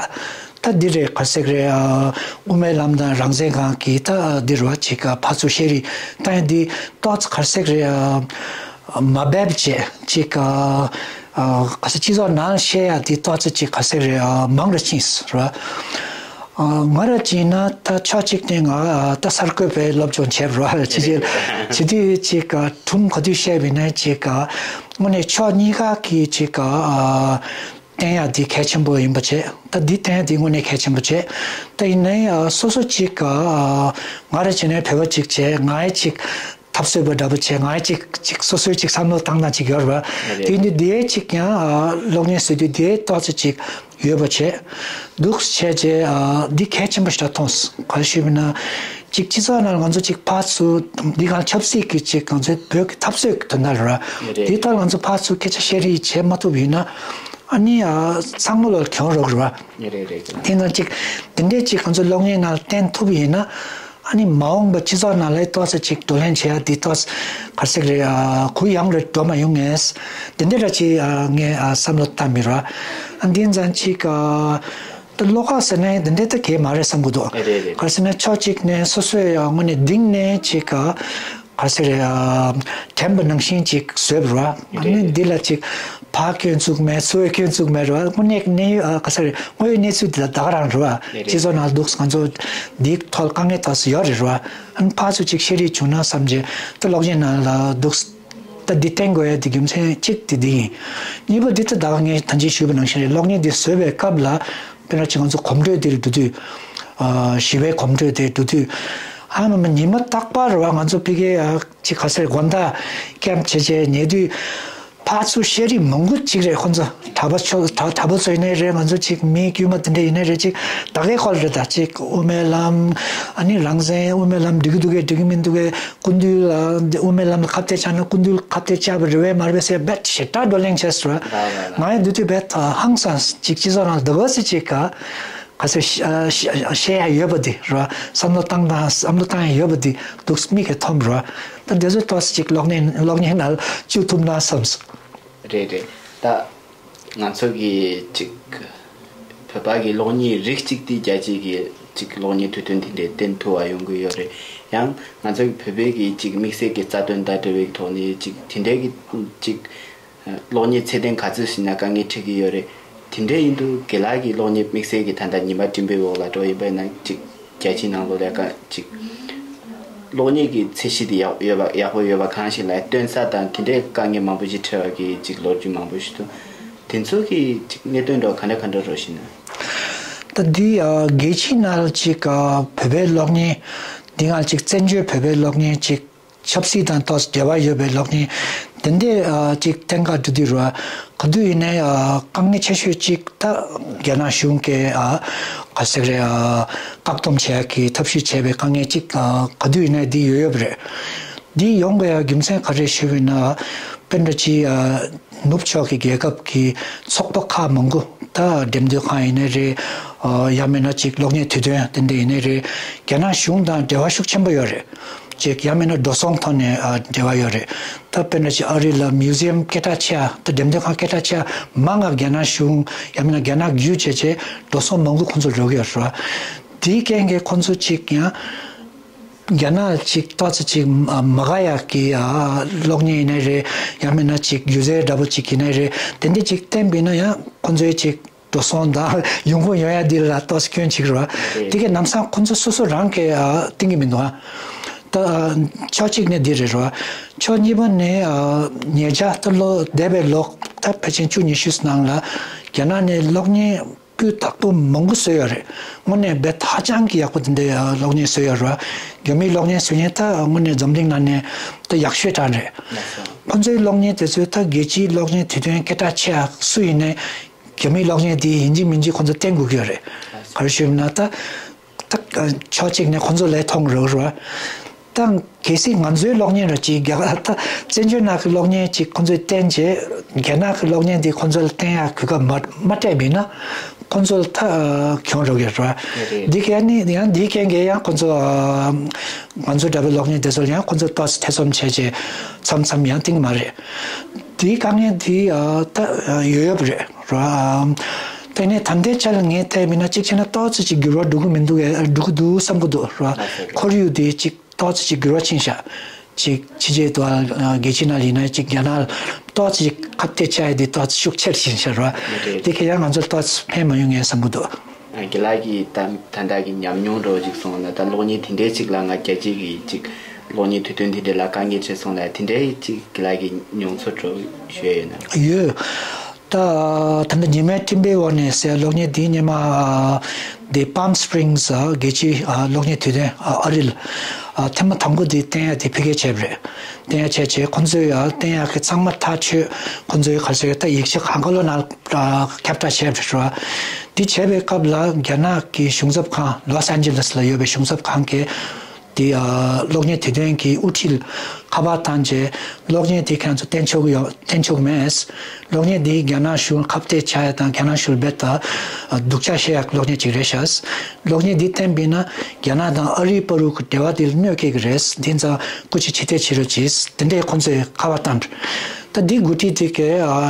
ད་འདི་རེད་ག་ཟེར་རེད་ཨ། དབུ་མའི་ལམ་དང་རང་བཙན་སྒང་གི་ད་འདི་རེད་བ་ཅིག་ཕར་ཚུར་བཤད་རེས་ད་ཡང་འདི་ཏོག་ཙམ་ག་ཟེར་རེད་ཨ། མ་འབེབས་བྱས་ཅིག་ཨ། ག་ས་སྤྱི་ཚོགས་ནང་བཤད་ཡ་དེ་ཏོག་ཙམ་ཅིག་ག་ཟེར་རེད་ཨ། མང་ར་ཕྱིན་སོང་ར། ང་ར་ཅིག་ན་ད་ཕྱོགས་གཅིག་ནས་ང་ད་གསར་འགོད་པའི་སློབ་སྦྱོང་བྱས་པ་ར་ཅི་ཅི་ཅི་དུས་ཅིག་སྒྲུང་ག་དུས་བཤད་པ་ཡིན་ན་ཅིག་དངོས་གནས་ཕྱོགས་གཉིས་ཀ་གི་ཅིག་བསྟན་ཡ་དེ་གལ་ཆེན་པོ་ཡིན་པ་བྱས། ད་འདི་བསྟན་ཡ་དེ་དངོས་གནས་གལ་ཆེན་པོ་བྱས། ད་ཡིན་ནའི་སོ་སོ་ཅིག་ང་ར་ཅིག་ནས་བོད་པ་ཅིག་བྱས་ང་ཡི་ཅིག་འཐབ་རྩོད་པ་འདྲ་པོ་བྱས་ང་ཅིག་ཅིག་སོ་སོའི་ཅིག་བསམ་བློ་བཏང་སྟངས་ཅིག་ཡོད་རེད་བ། རེད། དེ་ནི་དེའི་ཅིག་ཡང་གློག་བརྙན་བཟོ་དུས་དེའི་ཏོག་ཙམ་ཅིག་ཡོད་པ་བྱས། འདུག་བྱས་རྗེས་འདི་གལ་ཆེན་པོ་ཞིག་མཐོང་སོང་། ག་རེ་ཞུས་པ་ན་ཅིག་སྤྱི་ཚོགས་ནང་ང་ཚོ་ཅིག་ཕར་ཚུར་འདི་གང་ཆབ་སྲིད་ཀྱི་ཅིག་ང་ཚོའི་བོད་ཀྱི་འཐབ་རྩོད་ཀྱི་དོན་དག་རེད་བ། རེད། དེ་ལྟར་ང་ཚོ་ཕར་ཚུར་སྐད་ཆ་བཤད་རེས་བྱེད་མ་ཐུབ་ཡིན་ན་ཨ་ནི་ཚང་མ་ལ་གྱོང་རག་རེད་བ། རེད་རེད། དེ་ན་ཅིག་དེ་འདྲས་ཅིག་ང་ཚོ་གློག་བརྙན་ནང་བསྟན་ཐུབ་ཡིན་ན། ཨ་ནི་མ་འོངས་པ་སྤྱི་ཚོགས་ནང་ལ་ཏོག་ཙམ་ཅིག་བགྲོ་གླེང་བྱེད་ཡ་འདི་ཏོག་ཙམ་ག་རེ་ཟེར་རེད་ཨ། གུ་ཡངས་རེ་འགྲོ་མ་ཡོང་ངེས། དེ་འདྲ་ར་ཅིག་ཨ། ངས་ཨ། བསམ་བློ་བཏང་མི་ར། ཨ་འདི་ཙང་ཅིག་ཨ། ད་བློ་ཁོག་ཟེར་ན་འདི་འདྲ་ད་གས་མ་རེད་བསམ་གི་འདུག། རེད་རེད། ག་རེ་ཟེར་ན་ཕྱོགས་གཅིག་ནས་སོ་སོས་ཨ། དངོས་གནས་གཏིང་ནས་ཅིག་ཨ། ག་རེ་ཟེར་རེད་ཨ། དྲན་པ་ནང་བཞིན་ཅིག་བཟོས་པ་ར། ཨ་རེད། ནི་འདི་ལ་ཅིག་ཕར་སྐྱོན་བཙུགས་མེད་ཚུར་སྐྱོན་བཙུགས་མེད་ར། དངོས་གནས་གནས་ཡུལ་ཨ། ག་རེ་ཟེར་རེད། དངོས་ཡོད་གནས་ཚུལ་འདི་ད་ག་རང་ར། རེད་རེད། སྤྱི་ཚོགས་ནང་འདུག་ང་ཚོ་འདིའི་ཐོག་དཀའ་ངལ་ཏོག་ཙམ་ཡོད་རེད་ར། ཨ་ནི་ཕར་ཚུར་ཅིག་བཤད་རེས་བྱུང་ན་བསམ་རྗེས་ད་གློག་བརྙན་ནང་ལ་འདུག་ད་འདི་བསྟན་དགོས་ཡ་འདི་རྒྱུ་མཚན་གཅིག་དེ་འདི་ཡིན། གཉིས་པ་འདི་ད་ད་ག་ངས་ད་གིན་ཞུས་པ་ནང་བཞིན་རེད། གློག་བརྙན་འདི་བཟོས་པའི་སྐབས་ལ་དཔེར་ན་ཅིག་ང་ཚོ་གོམ་བགྲོད་འདིར་འགྲོ་དུས། ཨ་ཞི་བའི་གོམ་བགྲོད་དེ་འགྲོ་དུས། ཨ་མ་མ་ཉི་མ་རྟག་པར་རེད་བ། ང་ཚོ་ཕ་གིའི་ཨ་ཅིག་ག་ཟེར་དགོང་དག་ཀེམ་བྱེད་བྱེད་ཉལ་དུས། ཕར་ཚུར་བཤད་རིགས་མང་པོ་ཅིག་རེད། ཁོང་ཚོ་གྲྭ་པ་ཚོ་གྲྭ་གྲྭ་པ་ཚོ་ཡིན་ནའི་རེད། ང་ཚོ་ཅིག་མི་དཀྱུས་མ་དེ་འདྲ་ཡིན་ནའི་རེད། ཅིག་ད་གའི་སྐོར་རེད། ད་ཅིག་དབུ་མའི་ལམ་ཨ་ནི་རང་བཙན་དབུ་མའི་ལམ་འགྲིག་གི་འདུག་གས་འགྲིག་གི་མི་འདུག་གས། སྐུ་མདུན་ལ་དབུ་མའི་ལམ་ལ་ཁ་གཏད་བཅག་ན་སྐུ་མདུན་ལ་ཁ་གཏད་བཅག་པ་རེད་བས་མ་རེད་བས་ཟེར་རྦད་ཞེ་དྲག་བགྲོ་གླེང་བྱས་སོང་། ང་ཡང་འདི་དུས་རྦད་ཧང་སངས་ཅིག་སྤྱི་ཚོགས་ནང་ལ་འདི་བ་སི་ཅིག་ག་ག་ཚོད་བཤད་ཡ་ཡོད་པ་འདི་ར། བསམ་བློ་བཏང་དང་བསམ་བློ་བཏང་ཡ་ཡོད་པ་འདི་འདུག་མིག་གིས་མཐོང་ར། ད་འདི་ཚོ་ཏོག་ཙམ་ཅིག་གློག་བརྙན་གློག་བརྙན་ནང་བཅུག་ཐུབ་ན་བསམ་སོང་། རེད་རེད། ད་ང་ཚོ་གི་ཅིག་བོད་པ་གི་གློག་བརྙན་རིགས་གཅིག་དེ་རྒྱལ་སྤྱི་གི་ ཅིག་གློག་བརྙན་དུས་སྟོན་དེ་འདྲའི་བསྟན་ཐུབ་པ་ཡོང་གི་ཡོད་རེད། ཡང་ང་ཚོ་བོད་པའི་གི་ཅིག་དམིགས་བསལ་གྱི་རྩ་དོན་དང་འབྲེལ་བའི་ཐོག་ནས་ཅིག་དེ་འདྲའི་གི་ཅིག་གློག་བརྙན་ཚད་ལྡན་ག་ཚོད་ཞིག་ན་དཀའ་ངལ་འཕྲད་ཀྱི་ཡོད་རེད། དེ་འདྲ་ཡིན་དུས་རྒན་ལགས་ཀྱིས་གློག་བརྙན་དམིགས་བསལ་གྱི་ད་ལྟ་ཉི་མ་སྤྲིན་པའི་འོག་ལ་འགྲོ་ཡིན་པ་ཡིན་ན་ཅིག་རྒྱལ་སྤྱིའི་ནང་ལོགས་ལས་ཀ་ཅིག་གློག་བརྙན་གྱི་ཚད་གཞི་དེ་ཡག་ཡོད་པ་ཡག་པོ་ཡོད་པ་གང་ཞིག་ལ་སྟོན་ས་དང་དེ་འདྲའི་དཀའ་ངལ་མང་པོ་ཞིག་འཕྲད་པ་གི་ཅིག་ལོ་རྒྱུས་མང་པོ་ཞིག་འདུག་དེ་ཚོ་གི་ཅིག་གནད་དོན་འདྲ་ག་འདྲ་ག་འདྲ་རོ་ཞིག་ན། ད་འདི་ཨ་རྒྱལ་སྤྱིའི་ནང་ཅིག་ཨ་བོད་པའི་གློག་བརྙན་འདི་སྔ་ཅིག་བཙན་བྱོལ་བོད་པའི་གློག་བརྙན་ཅིག་ཆབ་སྲིད་དང་ཏོག་ཙམ་འབྲེལ་བ་ཡོད་པའི་གློག་བརྙན་དེ་འདྲས་ཨ་ཅིག་བསྟན་ག་འགྲོ་དུས་ར། ག་དུས་ཡིན་ནའི་ཨ་དཀའ་ངལ་ཆེ་ཤོས་ཅིག་ད་རྒྱ་ནག་གཞུང་གིས་ཨ་ག་ཟེར་རེད། ཨ་བཀག་སྡོམ་བྱེད་ཡག་གི་ཐབས་ཤེས་བྱས་པའི་དཀའ་ངལ་ཅིག་ཨ་ག་དུས་ཡིན་ནའི་འདི་ཡོད་ཡོད་པ་རེད། འདི་ཡོང་དགོས་ཡག་རྒྱུ་མཚན་ག་རེ་ཞུས་པ་ཡིན་ན། དཔེར་ན་ཅིག་ཨ་ནུབ་ཕྱོགས་ཀྱི་རྒྱལ་ཁབ་ཀྱི་ཚོགས་པ་ཁག་མང་པོ་ད་འགྲེམས་སྟོན་ཁང་ཡིན་ནའི་རེད། ཨ་ཡང་མིན་ན་ཅིག་གློག་བརྙན་དུས་སྟོན་དེ་འདྲ་ཡིན་ནའི་རེད། རྒྱ་ནག་གཞུང་དང་འབྲེལ་བ་ཤུགས་ཆེན་པོ་ཡོད་རེད། ཅིག་ཡང་མིན་ན་འགྲོ་སོང་ཐོག་ནས་ཨ་འབྲེལ་བ་ཡོད་རེད། ད་དཔེར་ན་ཅིག་ཨ་རི་ལ་མིའུ་ཟི་ཡམ་སྐད་གྲགས་ཆེ་ཡ། ད་འགྲེམས་སྟོན་ཁང་སྐད་གྲགས་ཆེ་ཡ་མང་ང་རྒྱ་ནག་གཞུང་ཡང་མིན་ན་རྒྱ་ནག་བརྒྱུད་བྱས་བྱས་འགྲོ་སོང་མང་པོ་ཁོང་ཚོ་འགྲོ་གི་ཡོད་རེད་བ། དེའི་རྐྱེན་གྱིས་ཁོང་ཚོ་ཅིག་ཡང་རྒྱ་ནག་ཅིག་ཏོག་ཙམ་ཅིག་མ་དགའ་ཡག་གི་ཨ་གློག་བརྙན་ཡིན་ནའི་རེད། ཡང་མིན་ན་ཅིག་སྒྱུ་རྩལ་འདྲ་པོ་ཅིག་ཡིན་ནའི་རེད། དེ་འདྲ་ཅིག་བསྟན་པ་ཡིན་ན་ཡང་ཁོང་ཚོའི་ཅིག་འགྲོ་སོང་དང་ཡོང་སྒོ་ཡོང་ཡ་འདི་ལ་ཏོག་ཙམ་སྐྱོན་ཅིག་རེད་བ། དེ་གའི་ལམ་སང་ཁོང་ཚོ་སོ་སོ་རང་གིས་ཨ་བསྟན་གྱི་མི་འདུག་ཨ། ད་ཨ་ཕྱོགས་གཅིག་ནས་འདི་རེད་རེད་བ། ཕྱོགས་གཉིས་པ་ནས་ཨ་ཉེ་ཆར་ད་ལོ་འདས་པའི་ལོ་ད་ཕལ་ཆེར་བཅུ་ཉི་ཤུ་ནང་ལ་རྒྱ་ནག་ནས་གློག་བརྙན་སྤུས་དག་པོ་མང་པོ་བཟོས་ཡོད་རེད། དངོས་གནས་རྦད་ཧ་ཅང་གི་ཡག་པོ་དེ་འདྲའི་གློག་བརྙན་བཟོས་ཡོད་རེད། རྒྱ་མིའི་གློག་བརྙན་བཟོ་མཁན་ད་དངོས་གནས་འཛམ་གླིང་ནང་ནས་ད་ཡག་ཤོས་གྲས་རེད། ཁོ་ཚོའི་གློག་བརྙན་དེ་ཚོས་ད་རྒྱལ་སྤྱིའི་གློག་བརྙན་དུས་སྟོན་སྐད་གྲགས་ཆེ་ཡག་སུ་ཡིན་ནའི་རྒྱ་མིའི་གློག་བརྙན་དེ་ཡིན་གཅིག་མིན་གཅིག་ཁོ་ཚོ་བསྟན་དགོས་ཀྱི་ཡོད་རེད། ག་རེ་ཞུས་ན་ད་ད་ཕྱོགས་གཅིག་ནས་ཁོ་ཚོ་ལས་མཐོང་རོགས་རོགས། ད་གལ་སྲིད་ང་ཚོའི་གློག་བརྙན་ར་ཅིག་རྒྱ་ད་བཙན་བྱོལ་ནང་གི་གློག་བརྙན་ཅིག་ཁོ་ཚོས་བསྟན་རྗེས་རྒྱ་ནག་གི་གློག་བརྙན་འདི་ཁོ་ཚོ་ལ་བསྟན་ཡག་གོ་སྐབས་མ་མ་སྤྲད་པ་ཡིན་ན་ཁོ་ཚོ་ལ་ད་གྱོང་རག་ཡོད་རེད། རེད། འདི་གས་ནི་ཡང་འདིའི་རྐྱེན་གྱིས་ཡང་ཁོ་ཚོ་ང་ཚོ་འདྲ་བའི་གློག་བརྙན་དེ་ཚོ་ལ་ཡང་ཁོ་ཚོ་ཏོག་ཙམ་ཐེ་ཚོམ་བྱས་རྗེས་མཚམས་མཚམས་ཡང་བསྟན་གྱི་མ་རེད། དེའི་དཀའ་ངལ་དེ་ད་ཡོད་ཡོད་པ་རེད། ར། དེ་ནས་ད་ལྟའི་ཆ་ལ་ངས་བལྟས་མིན་ན་གཅིག་བྱས་ན་ཏོག་ཙམ་ཅིག་འགྱུར་བ་འགྲོ་གི་མི་འདུག་གས་འགྲོ་གི་འདུག་བསམ་གི་འདུག་ར། ཁོར་ཡུག་དེ་ཅིག་ཏོག་ཙམ་ཅིག་འགྱུར་བ་ཕྱིན་ཤག་ཅིག་ཕྱི་རྒྱལ་དུ་རྒྱལ་སྤྱི་ནང་ལ་ཡིན་ན་ཅིག་རྒྱ་ནག་ཏོག་ཙམ་ཅིག་ཁ་གཏད་བཅག་ཡ་དེ་ཏོག་ཙམ་ཤུགས་ཆེར་ཕྱིན་ཤག་ར། དེ་གས་ཡང་ང་ཚོར་ཏོག་ཙམ་ཕན་མ་ཡོང་ངས་བསམ་གི་འདུག་རྒན་ལགས་ཀྱིས་ད་ད་ལྟ་གི་ཉམས་མྱོང་འདྲ་བོ་ཅིག་སོང་ན་ད་གློག་བརྙན་དེ་འདྲའི་ཅིག་ལ་ང་རྒྱལ་སྤྱི་གི་ཅིག་གློག་བརྙན་དུས་སྟོན་དེ་འདྲའི་ལ་དཀའ་ངལ་འཕྲད་སོང་ན་དེ་འདྲའི་ཅིག་རྒན་ལགས་ཀྱི་མྱོང་ཚོར་འདྲ་བོ་ཞུ་ཡ་ཡོད་ན། ཡོད། ད་ད་ལྟ་ཉི་མའི་སྤྲིན་པའི་འོག་ནས་ཟེར་གློག་བརྙན་འདི་སྔོན་མ་འདི་Palm Springs་རྒྱལ་སྤྱིའི་གློག་བརྙན་དུས་སྟོན་ཨ་རི་ལ་ཐེངས་མ་དང་པོ་འདི་བསྟན་ཡ་དེ་ཕ་གིར་བྱས་པ་རེད། བསྟན་ཡ་བྱས་རྗེས་ཁོང་ཚོས་ཡང་བསྟན་ཡག་གི་ཚང་མ་ཐག་ཆོད། ཁོང་ཚོས་ག་ཚོད་ད་ཡིག་ཆ་གང་ག་ལོ་ནང་ཁྱབ་བསྒྲགས་བྱས་པ་རེད། འདི་བྱས་པའི་སྐབས་ལ་རྒྱ་ནག་གི་གཞུང་ཚབ་ཁང་Los Angeles་ལ་ཡོད་པའི་གཞུང་ཚབ་ཁང་གིས་དེ་ཨ་གློག་བརྙན་དུས་སྟོན་གྱི་དབུ་ཁྲིད་ཁ་པར་བཏང་རྗེས་གློག་བརྙན་དེ་ཁྱེད་ཚོ་བསྟན་ཆོག་གི་ཡོད་བསྟན་ཆོག་གི་མེད། གློག་བརྙན་འདི་རྒྱ་ནག་གཞུང་ཁ་གཏད་བཅག་ཡ་དང་རྒྱ་ནག་གཞུང་རྦད་དེ་སྡུག་ཅག་བཤད་ཡ་གློག་བརྙན་ཅིག་རེད་ཤག་གློག་བརྙན་འདི་བསྟན་པས་ན་རྒྱ་ནག་དང་ཨ་རིའི་བར་དུ་གི་འབྲེལ་བ་དེ་ལ་གནོད་སྐྱེལ་གྱི་རེད། དེ་ཙང་སྐུ་མཁྱེན་ཕྱིར་འཐེན་བྱེད་རོགས་གྱིས། དེ་འདྲས་ཁོང་ཚོས་ཁ་པར་བཏང་། ད་འདི་འགོ་ཁྲིད་དེ་གས་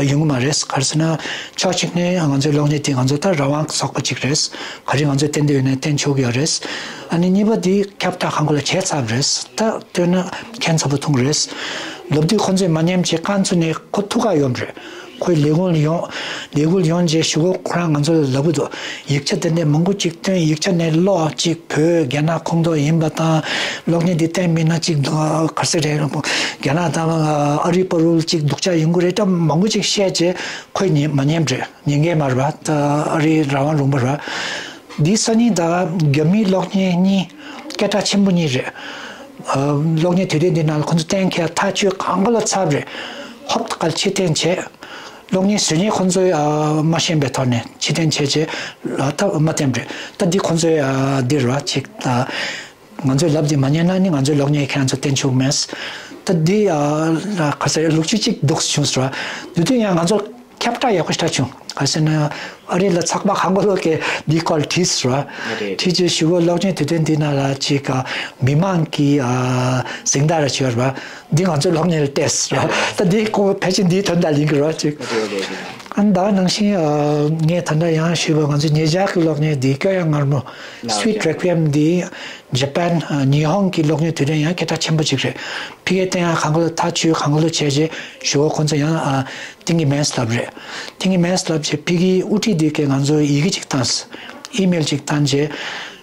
ཡོང་གི་མ་རེད། ག་རེ་ཟེར་ན་ཕྱོགས་གཅིག་ནས་ང་ཚོའི་གློག་བརྙན་དེ་ང་ཚོ་ད་རང་དབང་ཚོགས་པ་གཅིག་རེད། ག་རེ་ང་ཚོས་བསྟན་འདོད་ཡོད་ན་བསྟན་ཆོག་གི་ཡོད་རེད། ཨ་ནི་གཉིས་པ་དེ་ཁྱབ་བསྒྲགས་གང་དགོས་ལ་བྱས་ཚར་བ་རེད། ད་བཏོན་ན་ཁྱད་མཚར་པོ་མཐོང་གི་རེད། ལབ་དུས་ཁོ་ཚོས་མ་ཉན་བྱས་རྐང་བཙུགས་ནས་ཁོ་ཐུག་ག་ཡོང་གི་རེད། ཁོའི་ལས་ཁུངས་ལ་ཡོང་། ལས་ཁུངས་ལ་ཡོང་རྗེས་གཞུག་གུ་ཁོ་རང་ང་ཚོ་ལ་ལབ་གི་འདུག་ཡིག་ཆ་དེ་འདྲས་མང་པོ་ཅིག་བཏོན། ཡིག་ཆ་ནས་ཀློག་ཅིག་བོད་རྒྱ་ནག་ཁོངས་གཏོགས་ཡིན་པ་དང་གློག་བརྙན་འདི་བསྟན་མིན་ན་ཅིག་ག་རེ་ཟེར་རེད། རྒྱ་ནག་དང་ཨ་རིའི་བར་དུ་ཅིག་སྡུག་ཅག་ཡོང་གི་རེད་ད་མང་པོ་ཅིག་བཤད་རྗེས་ཁོས་ཉན་མ་ཉན་རེད། ཉན་མཁན་མ་རེད་པ། ད་ཨ་རིའི་རང་དབང་ལུང་པ་རེད། འདི་སང་ཉིན་ད་རྒྱ་མིའི་གློག་བརྙན་གཉིས་སྐད་གྲགས་ཆེན་པོ་གཉིས་རེད། ཨ་གློག་བརྙན་དུས་སྟོན་འདི་ནང་ལ་ཁོ་ཚོ་བསྟན་མཁན་ཐག་ཆོད་གང་ག་ལ་ཚར་བ་རེད། ཧོབ་ཏེ་ག་ལ་ཕྱིར་འཐེན་བྱས། གློག་བརྙན་བཟོ་མཁན་ཁོ་ཚོས་ཨ་མ་ཤེས་པའི་ཐོག་ནས་ཕྱིར་འཐེན་བྱས་རྗེས་ཨ་ད་མ་བསྟན་པ་རེད། ད་འདི་ཁོ་ཚོས་ཨ་འདི་རེད་བ་ཅིག་ད་ང་ཚོས་ལབ་འདི་མ་ཉན་ན་ནི་ང་ཚོའི་གློག་བརྙན་ཁྱེད་རང་ཚོ་བསྟན་ཆོག་མེད། ད་འདི་ཨ་ག་ཟེར་ལོ་རྒྱུས་ཅིག་འདུག་བྱུང་ཟེར་བ། དེ་དུས་ཡང་ང་ཚོར་ཁྱབ་བསྒྲགས་ཡག་པོ་ཞེ་དྲག་བྱུང་། ག་ཟེར་ན་ཨ་རི་ལ་ཚགས་པར་གང་ག་ལོག་གིས་འདིའི་སྐོར་ལ་བྲིས་ཟེར་བ། རེད། བྲིས་རྗེས་གཞུག་གུ་གློག་བརྙན་དུས་སྟོན་འདི་ནང་ལ་ཅིག་ཨ་མི་མང་གི་ཨ་གཟེངས་རྟགས་རེ་བྱས་པ་རེད་བ། འདི་ང་ཚོའི་གློག་བརྙན་ལ་སྤྲད་ཟེར་བ། ད་འདི་ཁོ་ཕལ་ཆེར་འདིའི་དོན་དག་ཡིན་གྱི་རེད་བ་ཅིག་རེད་རེད་རེད། ཨ་ནི་ད་ག་ནང་བཞིན་ཨ་ངས་ད་ལྟ་ཡང་ཞུས་པ་ང་ཚོ་ཉེ་ཆར་གྱི་གློག་བརྙན་འདི་སྐྱོ་ཡང་ངར་མོ། ལགས། Sweet Requiem འདི་ཇ་པན་ཨ་ཉི་ཧོང་གི་གློག་བརྙན་དུས་དྲན་ཡང་སྐད་གྲགས་ཆེན་པོ་ཅིག་རེད། ཕ་གིར་བསྟན་ཡང་གང་ག་ལ་ཐག་ཆོད། གང་ག་ལ་བྱས་རྗེས་ཞུ་བ་ཁོང་ཚོ་ཡང་ཨ་བསྟན་གྱི་མེད་ལབ་རེད། བསྟན་གྱི་མེད་ལབ་རྗེས་ཕ་གིའི་དབུ་ཁྲིད་འདི་གས་ང་ཚོ་ཡི་གེ་ཅིག་བཏང་། ཨི་མེལ་ཅིག་བཏང་རྗེས་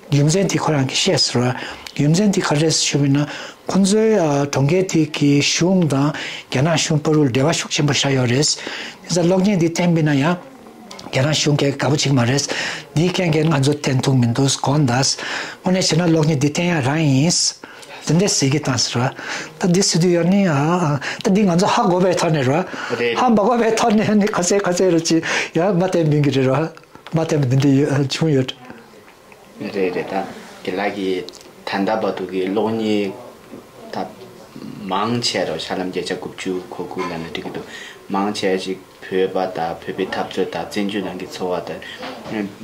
རྒྱུ་མཚན་དེ་ཁོ་རང་གིས་བཤད་ཟེར་བ། རྒྱུ་མཚན་དེ་ག་རེ་རེད་ཞུས་པ་ཡིན་ན། ཁོང་ཚོའི་ཨ་གྲོང་ཁྱེར་དེ་གི་གཞུང་དང་རྒྱ་ནག་གཞུང་བར་དུ་འབྲེལ་བ་ཤུགས་ཆེན་པོ་ཞིག་ཡོད་རེད། དེ་ཚོ་གློག་བརྙན་འདི་བསྟན་པ་ཡིན་ན་ཡང་རྒྱ་ནག་གཞུང་གིས་དགའ་པོ་བྱེད་ཀྱི་མ་རེད། འདིའི་རྐྱེན་གྱིས་ང་ཚོ་བསྟན་ཐུབ་མི་འདུག་དགོངས་དག། དངོས་གནས་བྱས་ན་གློག་བརྙན་འདི་བསྟན་ཡག་རང་ཡིན། དེ་འདྲ་ཟེར་གྱི་བཏང་ཟེར་བ། ད་འདི་ཟེར་དུས་ཡང་ནི་ཨ་ཨ་ད་འདི་ང་ཚོ་ཧ་གོ་བའི་ཐོག་ནས་རེད་བ། རེད། ཧ་མ་གོ་བའི་ཐོག་ནས་ནི་ག་ཚད་ག་ཚད་རེད་ཅེས་ཡང་མ་བསྟན་མིན་གྱི་རེད་བ། མ་བསྟན་པ་འདི་འདྲ་ཡོད་བྱུང་ཡོད། རེད་རེད། ད་རྒན་ལགས་ཀྱིས་ད་ལྟ་བར་དུ་གི་གློག་བརྙན་ད་མང་ཆེ་རུ་ཤར་ལམ་བརྒྱ་ཆ་དགུ་བཅུ་གོ་དགུ་ལབ་ན་འགྲིག་གི་འདུག་མང་ཆེ་ཞིག་བོད་པ་དང་བོད་པའི་འཐབ་རྩོད་དང་བཙན་བྱོལ་ནང་གི་འཚོ་བ་དང་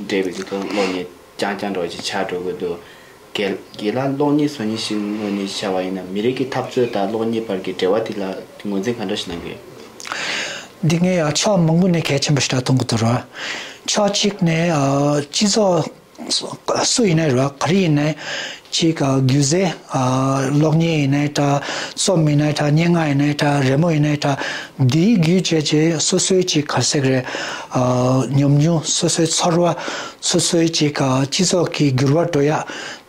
འབྲེལ་བའི་གི་ཐོག་གློག་བརྙན་རྐྱང་རྐྱང་འདྲ་བོ་ཞིག་ཆགས་འགྲོ་གི་འདུག་རྒན་རྒན་ལགས་གློག་བརྙན་བཟོ་མཁན་ཞིག་ངོས་ནས་བྱ་བ་ཡིན་ན་མི་རིགས་ཀྱི་འཐབ་རྩོད་དང་གློག་བརྙན་བར་གྱི་འབྲེལ་བ་དེ་ལ་ངོས་འཛིན་ག་འདྲ་ཞིག་གནང་གི་ཡོད། འདི་ངས་ཡང་ཕྱོགས་མང་པོ་ནས་གལ་ཆེན་པོ་ཞིག་ལ་མཐོང་གི་འདུག་ར། ཕྱོགས་གཅིག་ནས་ཨ་སྤྱི་ཚོགས་སུ་ཡིན་ནའི་ར་ག་རེ་ཡིན་ནའི་ཅིག་ཨ་སྒྱུ་རྩལ་ཨ་གློག་བརྙན་ཡིན་ནའི་འདྲ། རྩོམ་ཡིན་ནའི་འདྲ། སྙན་ངག་ཡིན་ནའི་འདྲ། རི་མོ་ཡིན་ནའི་འདྲ། འདིའི་བརྒྱུད་བྱས་རྗེས་སོ་སོའི་ཅིག་ག་རེ་ཟེར་གི་རེད། ཨ་ཉམས་མྱོང་། སོ་སོའི་ཚོར་བ། སོ་སོའི་ཅིག་ཨ་སྤྱི་ཚོགས་ཀྱི་འགྱུར་བ་འགྲོ་ཡག་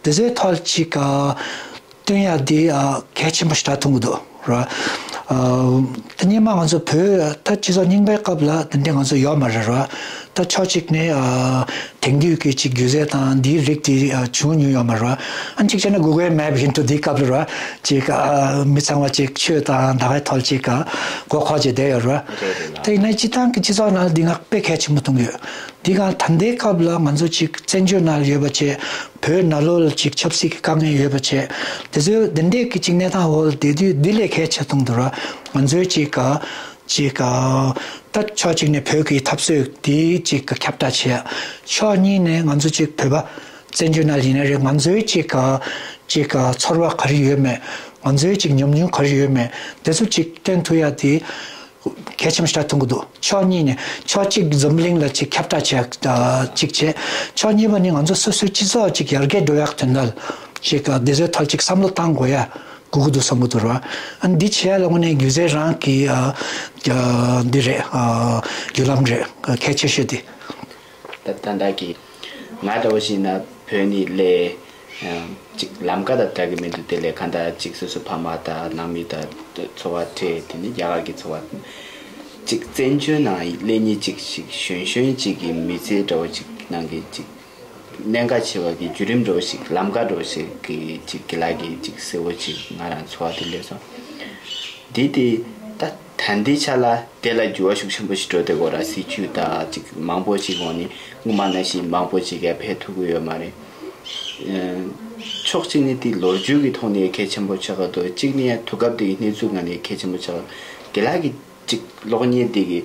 དེ་ཚོའི་ཐོག་ཅིག་ཨ་སྟོན་ཡག་འདི་ཨ་གལ་ཆེན་པོ་ཞིག་ད་མཐོང་གི་འདུག་ར། ཨ་ད་སྔོན་མ་ང་ཚོ་བོད་ད་སྤྱི་ཚོགས་རྙིང་པའི་སྐབས་ལ་དེ་འདྲའི་ང་ཚོ་ཡོད་མ་རེད་ར། ད་ཕྱོགས་གཅིག་ནས་ཨ་དེང་དུས་ཀྱི་ཅིག་སྒྱུ་རྩལ་དང་འདིའི་རིགས་དེ་ཨ་བྱུང་མྱོང་ཡོད་མ་རེད་ར། ཨ་གཅིག་བྱས་ན་Google Map བཞིན་དུ་འདིའི་སྐབས་ལ་ར་ཅིག་ཨ་མི་ཚང་མ་ཅིག་ཆོས་དང་ད་གའི་ཐོག་ཅིག་ཨ་མགོ་འཁོར་བྱས་བསྡད་ཡོད་ར། རེད་རེད་ལགས། ད་ཡིན་ན་སྤྱིར་བཏང་གི་སྤྱི་ཚོགས་ནང་འདི་ང་དཔེ་གལ་ཆེན་པོ་མཐོང་གི་ཡོད། འདི་ག་ད་ལྟའི་སྐབས་ལ་ང་ཚོ་ཅིག་བཙན་བྱོལ་ནང་ཡོད་པ་བྱས། བོད་ནང་ལོགས་ལ་ཅིག་ཆབ་སྲིད་ཀྱི་དཀའ་ངལ་ཡོད་པ་བྱས། དེ་ཚོའི་འདི་འདྲའི་གི་ཅིག་གནས་སྟངས་འོག་ལ་བསྡད་དུས་འདི་ལས་གལ་ཆེ་མཐོང་འདུག་ར། ང་ཚོའི་ཅིག་ག་ཅིག་ག་ད་ཕྱོགས་གཅིག་ནས་བོད་ཀྱི་འཐབ་རྩོད་འདི་ཅིག་ག་ཁྱབ་བསྒྲགས་བྱེད་ཡ། ཕྱོགས་གཉིས་ནས་ང་ཚོ་ཅིག་བོད་པ་བཙན་བྱོལ་ནང་ཡིན་ན་རེད། ང་ཚོའི་ཅིག་ག་ཅིག་ག་ཚོར་བ་ག་རེ་ཡོད་མེད། ང་ཚོའི་ཅིག་ཉམས་མྱོང་ག་རེ་ཡོད་མེད། དེ་ཚོ་ཅིག་སྟོན་ཐུབ་ཡ་དེ། གལ་ཆེན་པོ་ཞིག་མཐོང་གི་འདུག་ཕྱོགས་གཉིས་ནས། ཕྱོགས་གཅིག་འཛམ་གླིང་ལ་ཅིག་ཁྱབ་བསྒྲགས་བྱེད་ཡག་ཅིག་བྱས། ཕྱོགས་གཉིས་པ་ནི་ང་ཚོ་སོ་སོའི་སྤྱི་ཚོགས་ཅིག་ཡར་རྒྱས་འགྲོ་ཡག་དོན་དག་ཅིག་དེ་ཚོའི་ཐད་ཅིག་བསམ་བློ་བཏང་དགོས་ཡ་དགོས་ཀྱི་འདུག་བསམ་གྱི་འདུག་ར། ཨ་འདི་བྱེད་ཡ་ལ་དངོས་གནས་སྒྱུ་རྩལ་རང་གི་ཨ་ཨ་འདི་རེད། ཨ་བརྒྱུད་ལམ་རེད། གལ་ཆེ་ཤོས་དེ། ད་ད་ལྟ་གི་ང་འདྲ་བོ་ཞིག་ན་བོད་ནས་སླེབས། ཅིག་ལམ་ཀ་དང་འདྲ་གི་མི་འདུག་དེ་ལས་གང་ལྟར་ཅིག་སོ་སོ་ཕ་མ་དང་ནང་མི་དང་འཚོ་བ་འཕྲད། དེ་ནས་རྒྱ་གར་གྱི་འཚོ་བ། ཅིག་བཙན་བྱོལ་ནང་སླེབས་མཁན་ཅིག་ཞིག་གཞོན་གཞོན་ཅིག་གི་མི་ཚེ་འདྲ་བོ་ཅིག་ནང་གི་ཅིག་གནད་འགག་ཆེ་བ་གི་བརྒྱུད་རིམ་འདྲ་བོ་ཞིག་ལམ་ཀ་འདྲ་བོ་ཞིག་གི་ཅིག་རྒན་ལགས་ཀྱིས་ཅིག་གསལ་བོ་ཅིག་ང་རང་ཚོར་བ་དེ་སླེབས་སོང་། འདི་དེ་ད་ད་ལྟའི་ཆ་ལ་དེ་ལ་འགྱུར་བ་ཤུགས་ཆེན་པོ་ཞིག་འགྲོ་བསྡད་ཡོད་ར། སྲིད་བྱུས་དང་ཅིག་མང་པོ་ཞིག་འོང་ནས་སྔོན་མ་ནང་བཞིན་མང་པོ་ཞིག་ག་ཕེབས་ཐུབ་ཀྱི་ཡོད་མ་རེད། ཕྱོགས་གཅིག་ནས་དེ་ལོ་རྒྱུས་ཀྱི་ཐོག་ནས་གལ་ཆེན་པོ་ཆགས་ཀྱི་འདུག་གཅིག་ནས་དུས་སྐབས་དེ་གི་གནས་ཚུལ་ངོས་ནས་གལ་ཆེན་པོ་ཆགས་ཀྱི་འདུག་རྒན་ལགས་ཀྱིས་ཅིག་གློག་བརྙན་དེ་གི་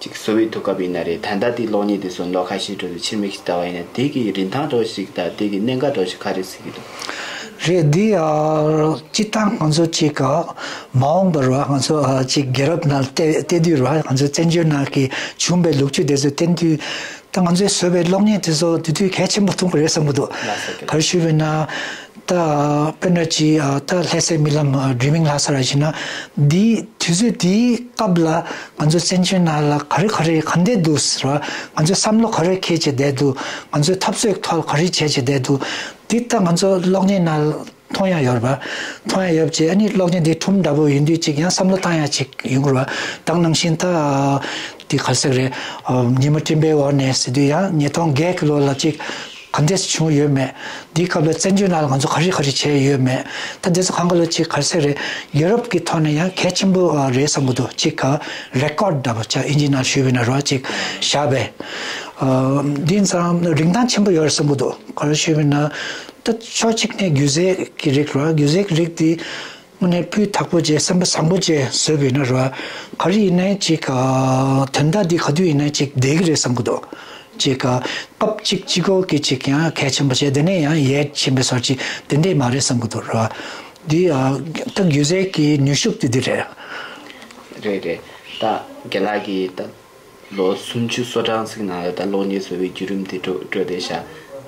ཅིག་བཟོ་བའི་དུས་སྐབས་ཡིན་ན་རེད། ད་ལྟ་དེ་གློག་བརྙན་དེ་ཚོ་ལོ་ཁ་ཤས་འགྲོ་དུས་ཕྱིར་མིག་ཅིག་ལྟ་བ་ཡིན་ན་དེ་གི་རིན་ཐང་འདྲ་བོ་ཞིག་དང་དེ་གི་གནད་འགག་འདྲ་བོ་ཞིག་ག་རེ་གཟིགས་ཀྱི་འདུག་རེད། འདི་ཨ་སྤྱིར་བཏང་ང་ཚོ་ཅིག་ག་མ་འོངས་པར་བ་ང་ཚོ་ཨ་ཅིག་རྒྱལ་རབས་ནང་བལྟས་བལྟས་དུས་ར། ང་ཚོ་བཙན་བྱོལ་ནང་གི་བྱུང་བའི་ལོ་རྒྱུས་དེ་ཚོ་བསྟན་དུས། ད་ང་ཚོས་བཟོས་པའི་གློག་བརྙན་དེ་ཚོ་དེ་དུས་གལ་ཆེན་པོ་མཐོང་གི་རེད་བསམ་གི་འདུག་ལགས་སོ། ག་རེ་ཞུས་པ་ཡིན་ན། ད་དཔེར་ན་ཅིག་ཨ་ད་ལྷ་སའི་རྨི་ལམ་ཨ་Dreaming Lhasa ར་བྱས་ན། འདི་དུས་ཚོད་འདིའི་སྐབས་ལ་ང་ཚོ་བཙན་བྱོལ་ནང་ལ་ག་རེ་ག་རེ་ག་འདྲས་འདུག་ཟེར་བ། ང་ཚོས་བསམ་བློ་ག་རེ་འཁྱེར་བྱས་བསྡད་འདུག་ང་ཚོའི་འཐབ་རྩོད་ཐོག་ག་རེ་བྱས་བྱས་བསྡད་འདུག་འདི་ད་ང་ཚོ་གློག་བརྙན་ནང་མཐོང་ཡ་ཡོད་རེད་པ། མཐོང་ཡ་ཡོད་བྱས་ཨ་ནི་གློག་བརྙན་འདི་ཁྲོམ་འདྲ་པོ་ཡིན་དུས་ཅིག་ཡང་བསམ་བློ་བཏང་ཡ་ཅིག་ཡོང་གི་རེད་པ། ད་ག་ནང་བཞིན་ད་འདི་ག་རེ་ཟེར་གི་རེད། ཉི་མ་སྤྲིན་པའི་འོག་ནས་ཟེར་དུས་ཡང་ཉིས་སྟོང་བརྒྱད་ཀྱི་ལོ་ལ་ཅིག་ག་འདྲས་བྱུང་ཡོད་མེད། འདིའི་སྐབས་ལ་བཙན་བྱོལ་ནང་ལ་ང་ཚོ་ག་རེ་ག་རེ་བྱས་ཡོད་མེད། ད་འདི་ཚོ་གང་ག་ལ་ཅིག་ག་རེ་ཟེར་གི་རེད། ཡུ་རོབ་ཀྱི་ཐོག་ནས་ཡང་གལ་ཆེན་པོ་རེད་བསམ་གི་འདུག་ཅིག་ག་རེ་ཀོཌ་འདྲ་པོ་ཅིག་ཨིན་ཇི་ནང་ཞུས་པ་ཡིན་ན་རེད་པ། ཅིག་བཞག་པས། འདི་ཙམ་རིན་ཐང་ཆེན་པོ་ཡོད་རེད་བསམ་གི་འདུག་ག་རེ་ཞུས་པ་ཡིན་ན། ད་ཕྱོགས་གཅིག་ནས་སྒྱུ་རྩལ་གྱི་རིགས་རེད་པ། སྒྱུ་རྩལ་གྱི་རིགས་འདི་དངོས་གནས་སྤུས་དག་པོ་བྱས་སེམས་པ་བཟང་པོ་བྱས་བཟོས་པ་ཡིན་ན་རེད་པ། ག་རེ་ཡིན་ནའི་ཅིག་དོན་དག་འདི་ག་དུས་ཡིན་ནའི་ཅིག་བསྡད་ཀྱི་རེད་བསམ་གི་འདུག་ཅིག་སྐབས་གཅིག་གཅིག་པོ་གི་ཅིག་ཡང་གལ་ཆེན་པོ་བྱས་དེ་ནས་ཡང་ཡལ་ཕྱིན་པའི་བཟོ་ཅིག་དེ་འདྲས་མ་རེད་བསམ་གི་འདུག་རེད་པ། འདི་ད་སྒྱུ་རྩལ་གྱི་ནུས་ཤུགས་དེ་འདི་རེད། རེད་རེད། ད་རྒན་ལགས་ཀྱིས་ད། ལོ་སུམ་ཅུ་སོ་གྲངས་ཤིག་ནང་ལ་ད་གློག་བརྙན་བཟོ་བའི་བརྒྱུད་རིམ་དེ་འགྲོ་འགྲོ་བསྡད་ཤག་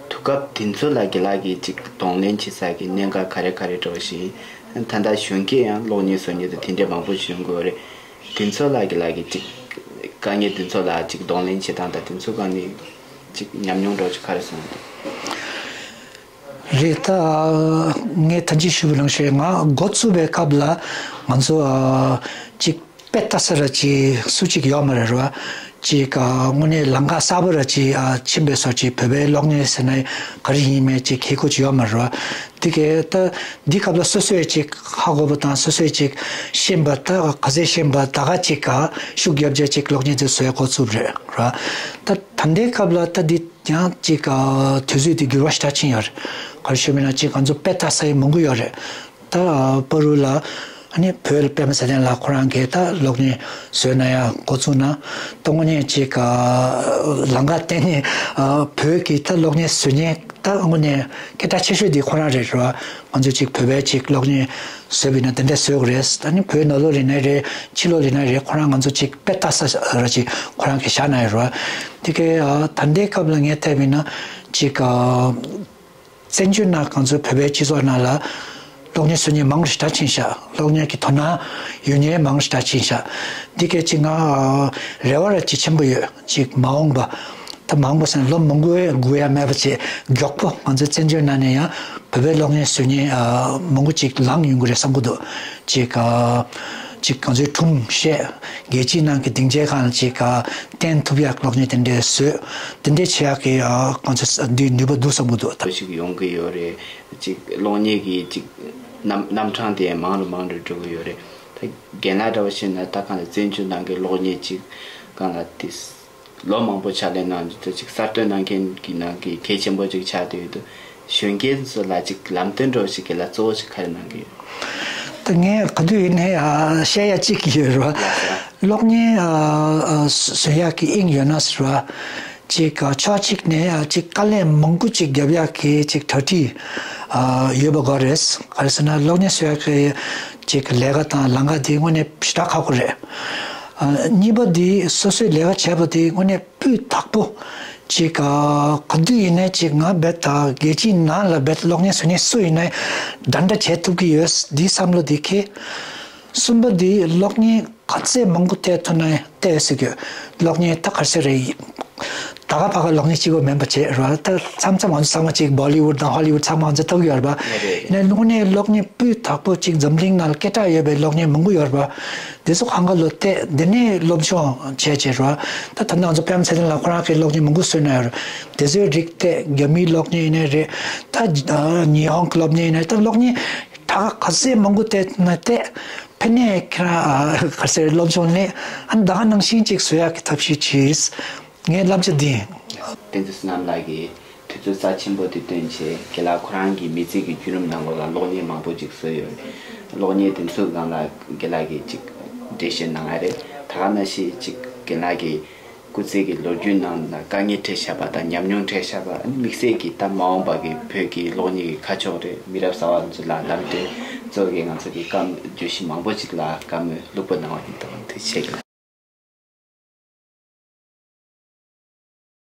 དུས་སྐབས་དེ་ཚོ་ལ་རྒན་ལགས་ཀྱིས་ཅིག་གདོང་ལེན་བྱེད་ས་གི་གནད་འགག་ག་རེ་ག་རེ་འདྲ་བོ་ཞིག་ཡིན། ད་ལྟ་གཞོན་སྐྱེས་ཡང་གློག་བརྙན་བཟོ་མཁན་དེ་དེ་འདྲའི་མང་པོ་ཞིག་ཡོང་གི་ཡོད་རེད། དེ་ཚོ་ལ་རྒན་ལགས་ཀྱིས་ཅིག་དཀའ་ངལ་དེ་ཚོ་ལ་ཅིག་གདོང་ལེན་བྱེད་སྟངས་དང་དེ་ཚོ་སྒང་ནས་ཅིག་ཉམས་མྱོང་འདྲ་བོ་ཅིག་ག་རེ་བཟུང་འདུག་རེད། ད་ངས་ཐེངས་གཅིག་ཞུས་པ་ནང་བཞིན་ང་འགོ་བཙུགས་པའི་སྐབས་ལ་ང་ཚོ་ཨ་ཅིག་དཔེ་ལྟ་ས་ར་ཅིག་སུ་གཅིག་ཡོད་མ་རེད་ར། ཅིག་ཨ་དངོས་གནས་ལམ་ཁ་གསར་པ་ར་ཅིག་ཨ་ཕྱིན་པའི་སོ་ཅིག་བོད་པའི་གློག་བརྙན་ཟེར་ན་ག་རེ་ཡིན་མིན་ཅིག་མཁས་པོ་ཅིག་ཡོད་མ་རེད་ར། དེ་གས་ད་འདི་སྐབས་ལ་སོ་སོས་ཅིག་ཧ་གོ་བ་དང་སོ་སོས་ཅིག་ཤེས་པ་ད་ག་ཚད་ཤེས་པ་ད་ག་ཅིག་ག་ཤུགས་རྒྱབ་རྒྱ་ཅིག་གློག་བརྙན་དེ་བཟོ་ཡ་འགོ་བཙུགས་རེད་ར། ད་ད་ལྟའི་སྐབས་ལ་ད་འདི། ཡང་ཅིག་ཨ་དུས་ཚོད་དེ་འགྱུར་བ་ཞེ་དྲག་ཕྱིན་ཡོད་རེད། ག་རེ་ཞུ་མིན་ན་ཅིག་ང་ཚོ་དཔེ་ལྟ་ས་ཡི་མང་པོ་ཡོད་རེད། ད་ཨ་བར་དུ་ལ་ཨ་ནི་བོད་ལ་པད་མ་ཚེ་བརྟན་ལགས་ཁོ་རང་གིས་ད་གློག་བརྙན་བཟོས་ན་ཡང་འགོ་བཙུགས་ན་ད་དངོས་གནས་ཅིག་ཨ་ལམ་ཁ་གཏན་ནས་ཨ་བོད་ཀྱི་ད་གློག་བརྙན་བཟོ་མཁན་ད་དངོས་གནས་སྐད་གྲགས་ཆེ་ཤོས་དེ་ཁོ་རང་རེད་རེད་བ། ང་ཚོ་ཅིག་བོད་པའི་ཅིག་གློག་བརྙན་བཟོས་པ་ཡིན་ན་དེ་འདྲ་བཟོས་དགོས་རེད། ད་ནི་བོད་ནང་ལོགས་ལ་ཡིན་ན་རེད། ཕྱི་ལོགས་ལ་ཡིན་ན་རེད། ཁོ་རང་ང་ཚོ་ཅིག་དཔེ་ལྟ་ས་ར་ཅིག་ཁོ་རང་གིས་བཞག་གནང་ཡོད་རེད་བ། དེ་གའི་ཨ་ད་ལྟའི་སྐབས་ལ་ངས་བལྟས་པ་ཡིན་ན་ཅིག་ཨ་བཙན་བྱོལ་ནང་ང་ཚོ་བོད་པའི་སྤྱི་ཚོགས་ནང་ལ་གློག་བརྙན་བཟོ་མཁན་མང་རུ་ཞེ་དྲག་ཕྱིན་ཤག་གློག་བརྙན་གྱི་དོ་སྣང་ཡོད་མཁན་མང་རུ་ཞེ་དྲག་ཕྱིན་ཤག་འདི་གའི་ཅིག་ང་ཨ་རེ་བ་ར་ཅིག་ཆེན་པོ་ཡོད། ཅིག་མ་འོངས་པ། ད་མང་པོ་ཟེར་ན་ལོ་མང་པོའི་སྒུག་ཡ་མེད་པ་བྱས་མགྱོགས་པོ་ང་ཚོའི་བཙན་བྱོལ་ནང་ནས་ཡང་བོད་པའི་གློག་བརྙན་བཟོ་མཁན་ཨ་མང་པོ་ཅིག་ལངས་ཡོང་གི་རེད་བསམ་གྱི་འདུག་ཅིག་ཨ་ཅིག་ང་ཚོའི་སྒྲུང་བཤད། རྒྱལ་སྤྱིའི་ནང་གི་སྡིངས་ཆའི་སྒང་ལ་ཅིག་ཨ་བསྟན་ཐུབ་ཡག་གློག་བརྙན་དེ་འདྲས་བཟོས། དེ་འདྲས་བྱེད་ཡག་གི་ཨ་ང་ཚོ་འདི་ནུས་པ་འདུག་བསམ་གྱི་འདུག་ད་ཅིག་ཡོང་གི་ཡོད་རེད། ཅིག་གློག་བརྙན་གྱི་ཅིག་རྣམ་རྣམ་གྲངས་དེ་མང་རུ་མང་རུ་འགྲོ་གི་ཡོད་རེད། ད་རྒན་ལགས་འདྲ་བོ་བཤད་ན་ད་གང་ལ་བཙན་བྱོལ་ནང་གི་གློག་བརྙན་ཅིག་གང་ལ་དེ། ལོ་མང་པོ་ཕྱག་ལས་གནང་རྒྱུ་དེ་ཅིག་གསར་གཏོད་གནང་མཁན་གྱི་ནང་གི་གལ་ཆེན་པོ་ཅིག་ཆགས་བསྡད་ཡོད་དུས། གཞོན་སྐྱེས་ཚོ་ལ་ཅིག་ལམ་སྟོན་འདྲ་བོ་ཞིག་གི་ལ་གཙོ་བོ་ཞིག་ག་རེ་གནང་གི་ཡོད། ད་ངས་ག་དུས་ཡིན་ནའི་ཨ་བཤད་ཡ་གཅིག་གི་ཡོད་རེད་བ། གློག་བརྙན་ཨ་ཨ་བཟོ་ཡག་གི་དབྱིངས་ཡོད་ན་ཟེར་བ། ཅིག་ཨ་ཕྱོགས་གཅིག་ནས་ཨ་ཅིག་དཀའ་ལས་མང་པོ་ཅིག་རྒྱབ་ཡག་གི་ཅིག་གྲ་སྒྲིག་ཨ་ཡོད་པ་དགོས་རེད། ག་རེ་ཟེར་ན་གློག་བརྙན་བཟོ་ཡག་གི་ཅིག་ལས་ཀ་དང་ལམ་ཁ་དེ་དངོས་གནས་ཞེ་དྲག་ཁག་པོ་རེད། ཨ་གཉིས་པ་དེ་སོ་སོའི་ལས་ཀ་བྱས་པ་དེ་དངོས་གནས་སྤུས་དག་པོ་ཅིག་ཨ་ག་དུས་ཡིན་ནའི་ཅིག་ང་རྦད་དེ་རྒྱལ་སྤྱིའི་ནང་ལ་རྦད་དེ་གློག་བརྙན་བཟོ་མཁན་སུ་ཡིན་ནའི་འདྲ་འདྲ་བྱེད་ཐུབ་ཀྱི་ཡོད། འདིའི་བསམ་བློ་དེ་འཁྱེར། གསུམ་པ་དེ་གློག་བརྙན་ག་ཚད་མང་པོ་བལྟས་ཐུབ་ན་བལྟས་ཟེར་གྱི་ཡོད། གློག་བརྙན་ད་ག་ཚད་རེད། ད་ག་ཕ་ག་གློག་བརྙན་གཅིག་པོ་མིན་པ་བྱས་ར། ད་མཚམས་མཚམས་ང་ཚོ་ཚང་མ་ཅིག་བོ་ལི་ཝུཌ་དང་ཧོ་ལི་ཝུཌ་ཚང་མ་ང་ཚོ་ལྟ་གི་ཡོད་རེད་པ། ཡིན་ནའི་དངོས་གནས་གློག་བརྙན་སྤུས་དག་པོ་ཅིག་འཛམ་གླིང་ནང་ལ་སྐད་གྲགས་ཡོད་པའི་གློག་བརྙན་མང་པོ་ཡོད་རེད་པ། དེ་ཚོ་སྒང་ག་ལ་བལྟས་དེ་ནས་སློབ་སྦྱོང་བྱས་བྱས་ར། ད་ད་ལྟ་ང་ཚོ་པད་མ་ཚེ་བརྟན་ལགས་ཁོ་རང་གིས་གློག་བརྙན་མང་པོ་བཟོས་གནང་ཡོད་རེད། དེ་ཚོའི་རིགས་བལྟས། རྒྱ་མིའི་གློག་བརྙན་ཡིན་ནའི་རེད། ད་ཉི་ཧོང་གི་གློག་བརྙན་ཡིན་ནའི་ད་གློག་བརྙན་ད་ག་ཚད་མང་པོ་བལྟས་ན་བལྟས། ཕན་ནས་ཁྱེད་རང་ག་ཚོད་སློབ་སྦྱོང་ནས་ཨ་ནི་ད་ག་ནང་བཞིན་ཅིག་བཟོ་ཡག་གི་ཐབས་ཤེས་བྱས། ངའི་བསླབ་བྱ་འདི་ཡིན། བསྟན་འཛིན་བསོད་ནམས་ལགས་ཀྱིས་དུས་ཚོད་རྩ་ཆེན་པོ་དེ་བཏོན་བྱས་རྒན་ལགས་ཁོ་རང་གི་མི་ཚེ་གི་བརྒྱུད་རིམ་ནང་ལོགས་ལ་གློག་བརྙན་མང་པོ་ཅིག་བཟོས་ཡོད་རེད། གློག་བརྙན་དེ་ཚོའི་སྒང་ལ་རྒན་ལགས་ཀྱིས་ཅིག་འགྲེལ་བཤད་གནང་ཡ་རེད། ད་ག་ནང་བཞིན་ཅིག་རྒན་ལགས་ཀྱི་སྐུ་ཚེ་གི་ལོ་རྒྱུས་ནང་ལ་དཀའ་ངལ་འཕྲད་བཞག་པ་དང་ཉམས་མྱོང་འཕྲད་བཞག་པ། ཨ་ནི་དམིགས་བསལ་གྱིས་ད་མ་འོངས་པ་གི་བོད་ཀྱི་གློག་བརྙན་གྱི་ཁ་ཕྱོགས་རེད། མི་རབས་གསར་བ་ཚོ་ལ་ལམ་སྟོན་གཙོ་བོ་གི་ང་ཚོ་གི་བཀའ་བརྗོད་གཞི་མང་པོ་ཅིག་ལ་བཀའ་མོལ་ལྷུག་པོ་གནང་བ་ཡིན། ཐུགས་རྗེ་ཆེ།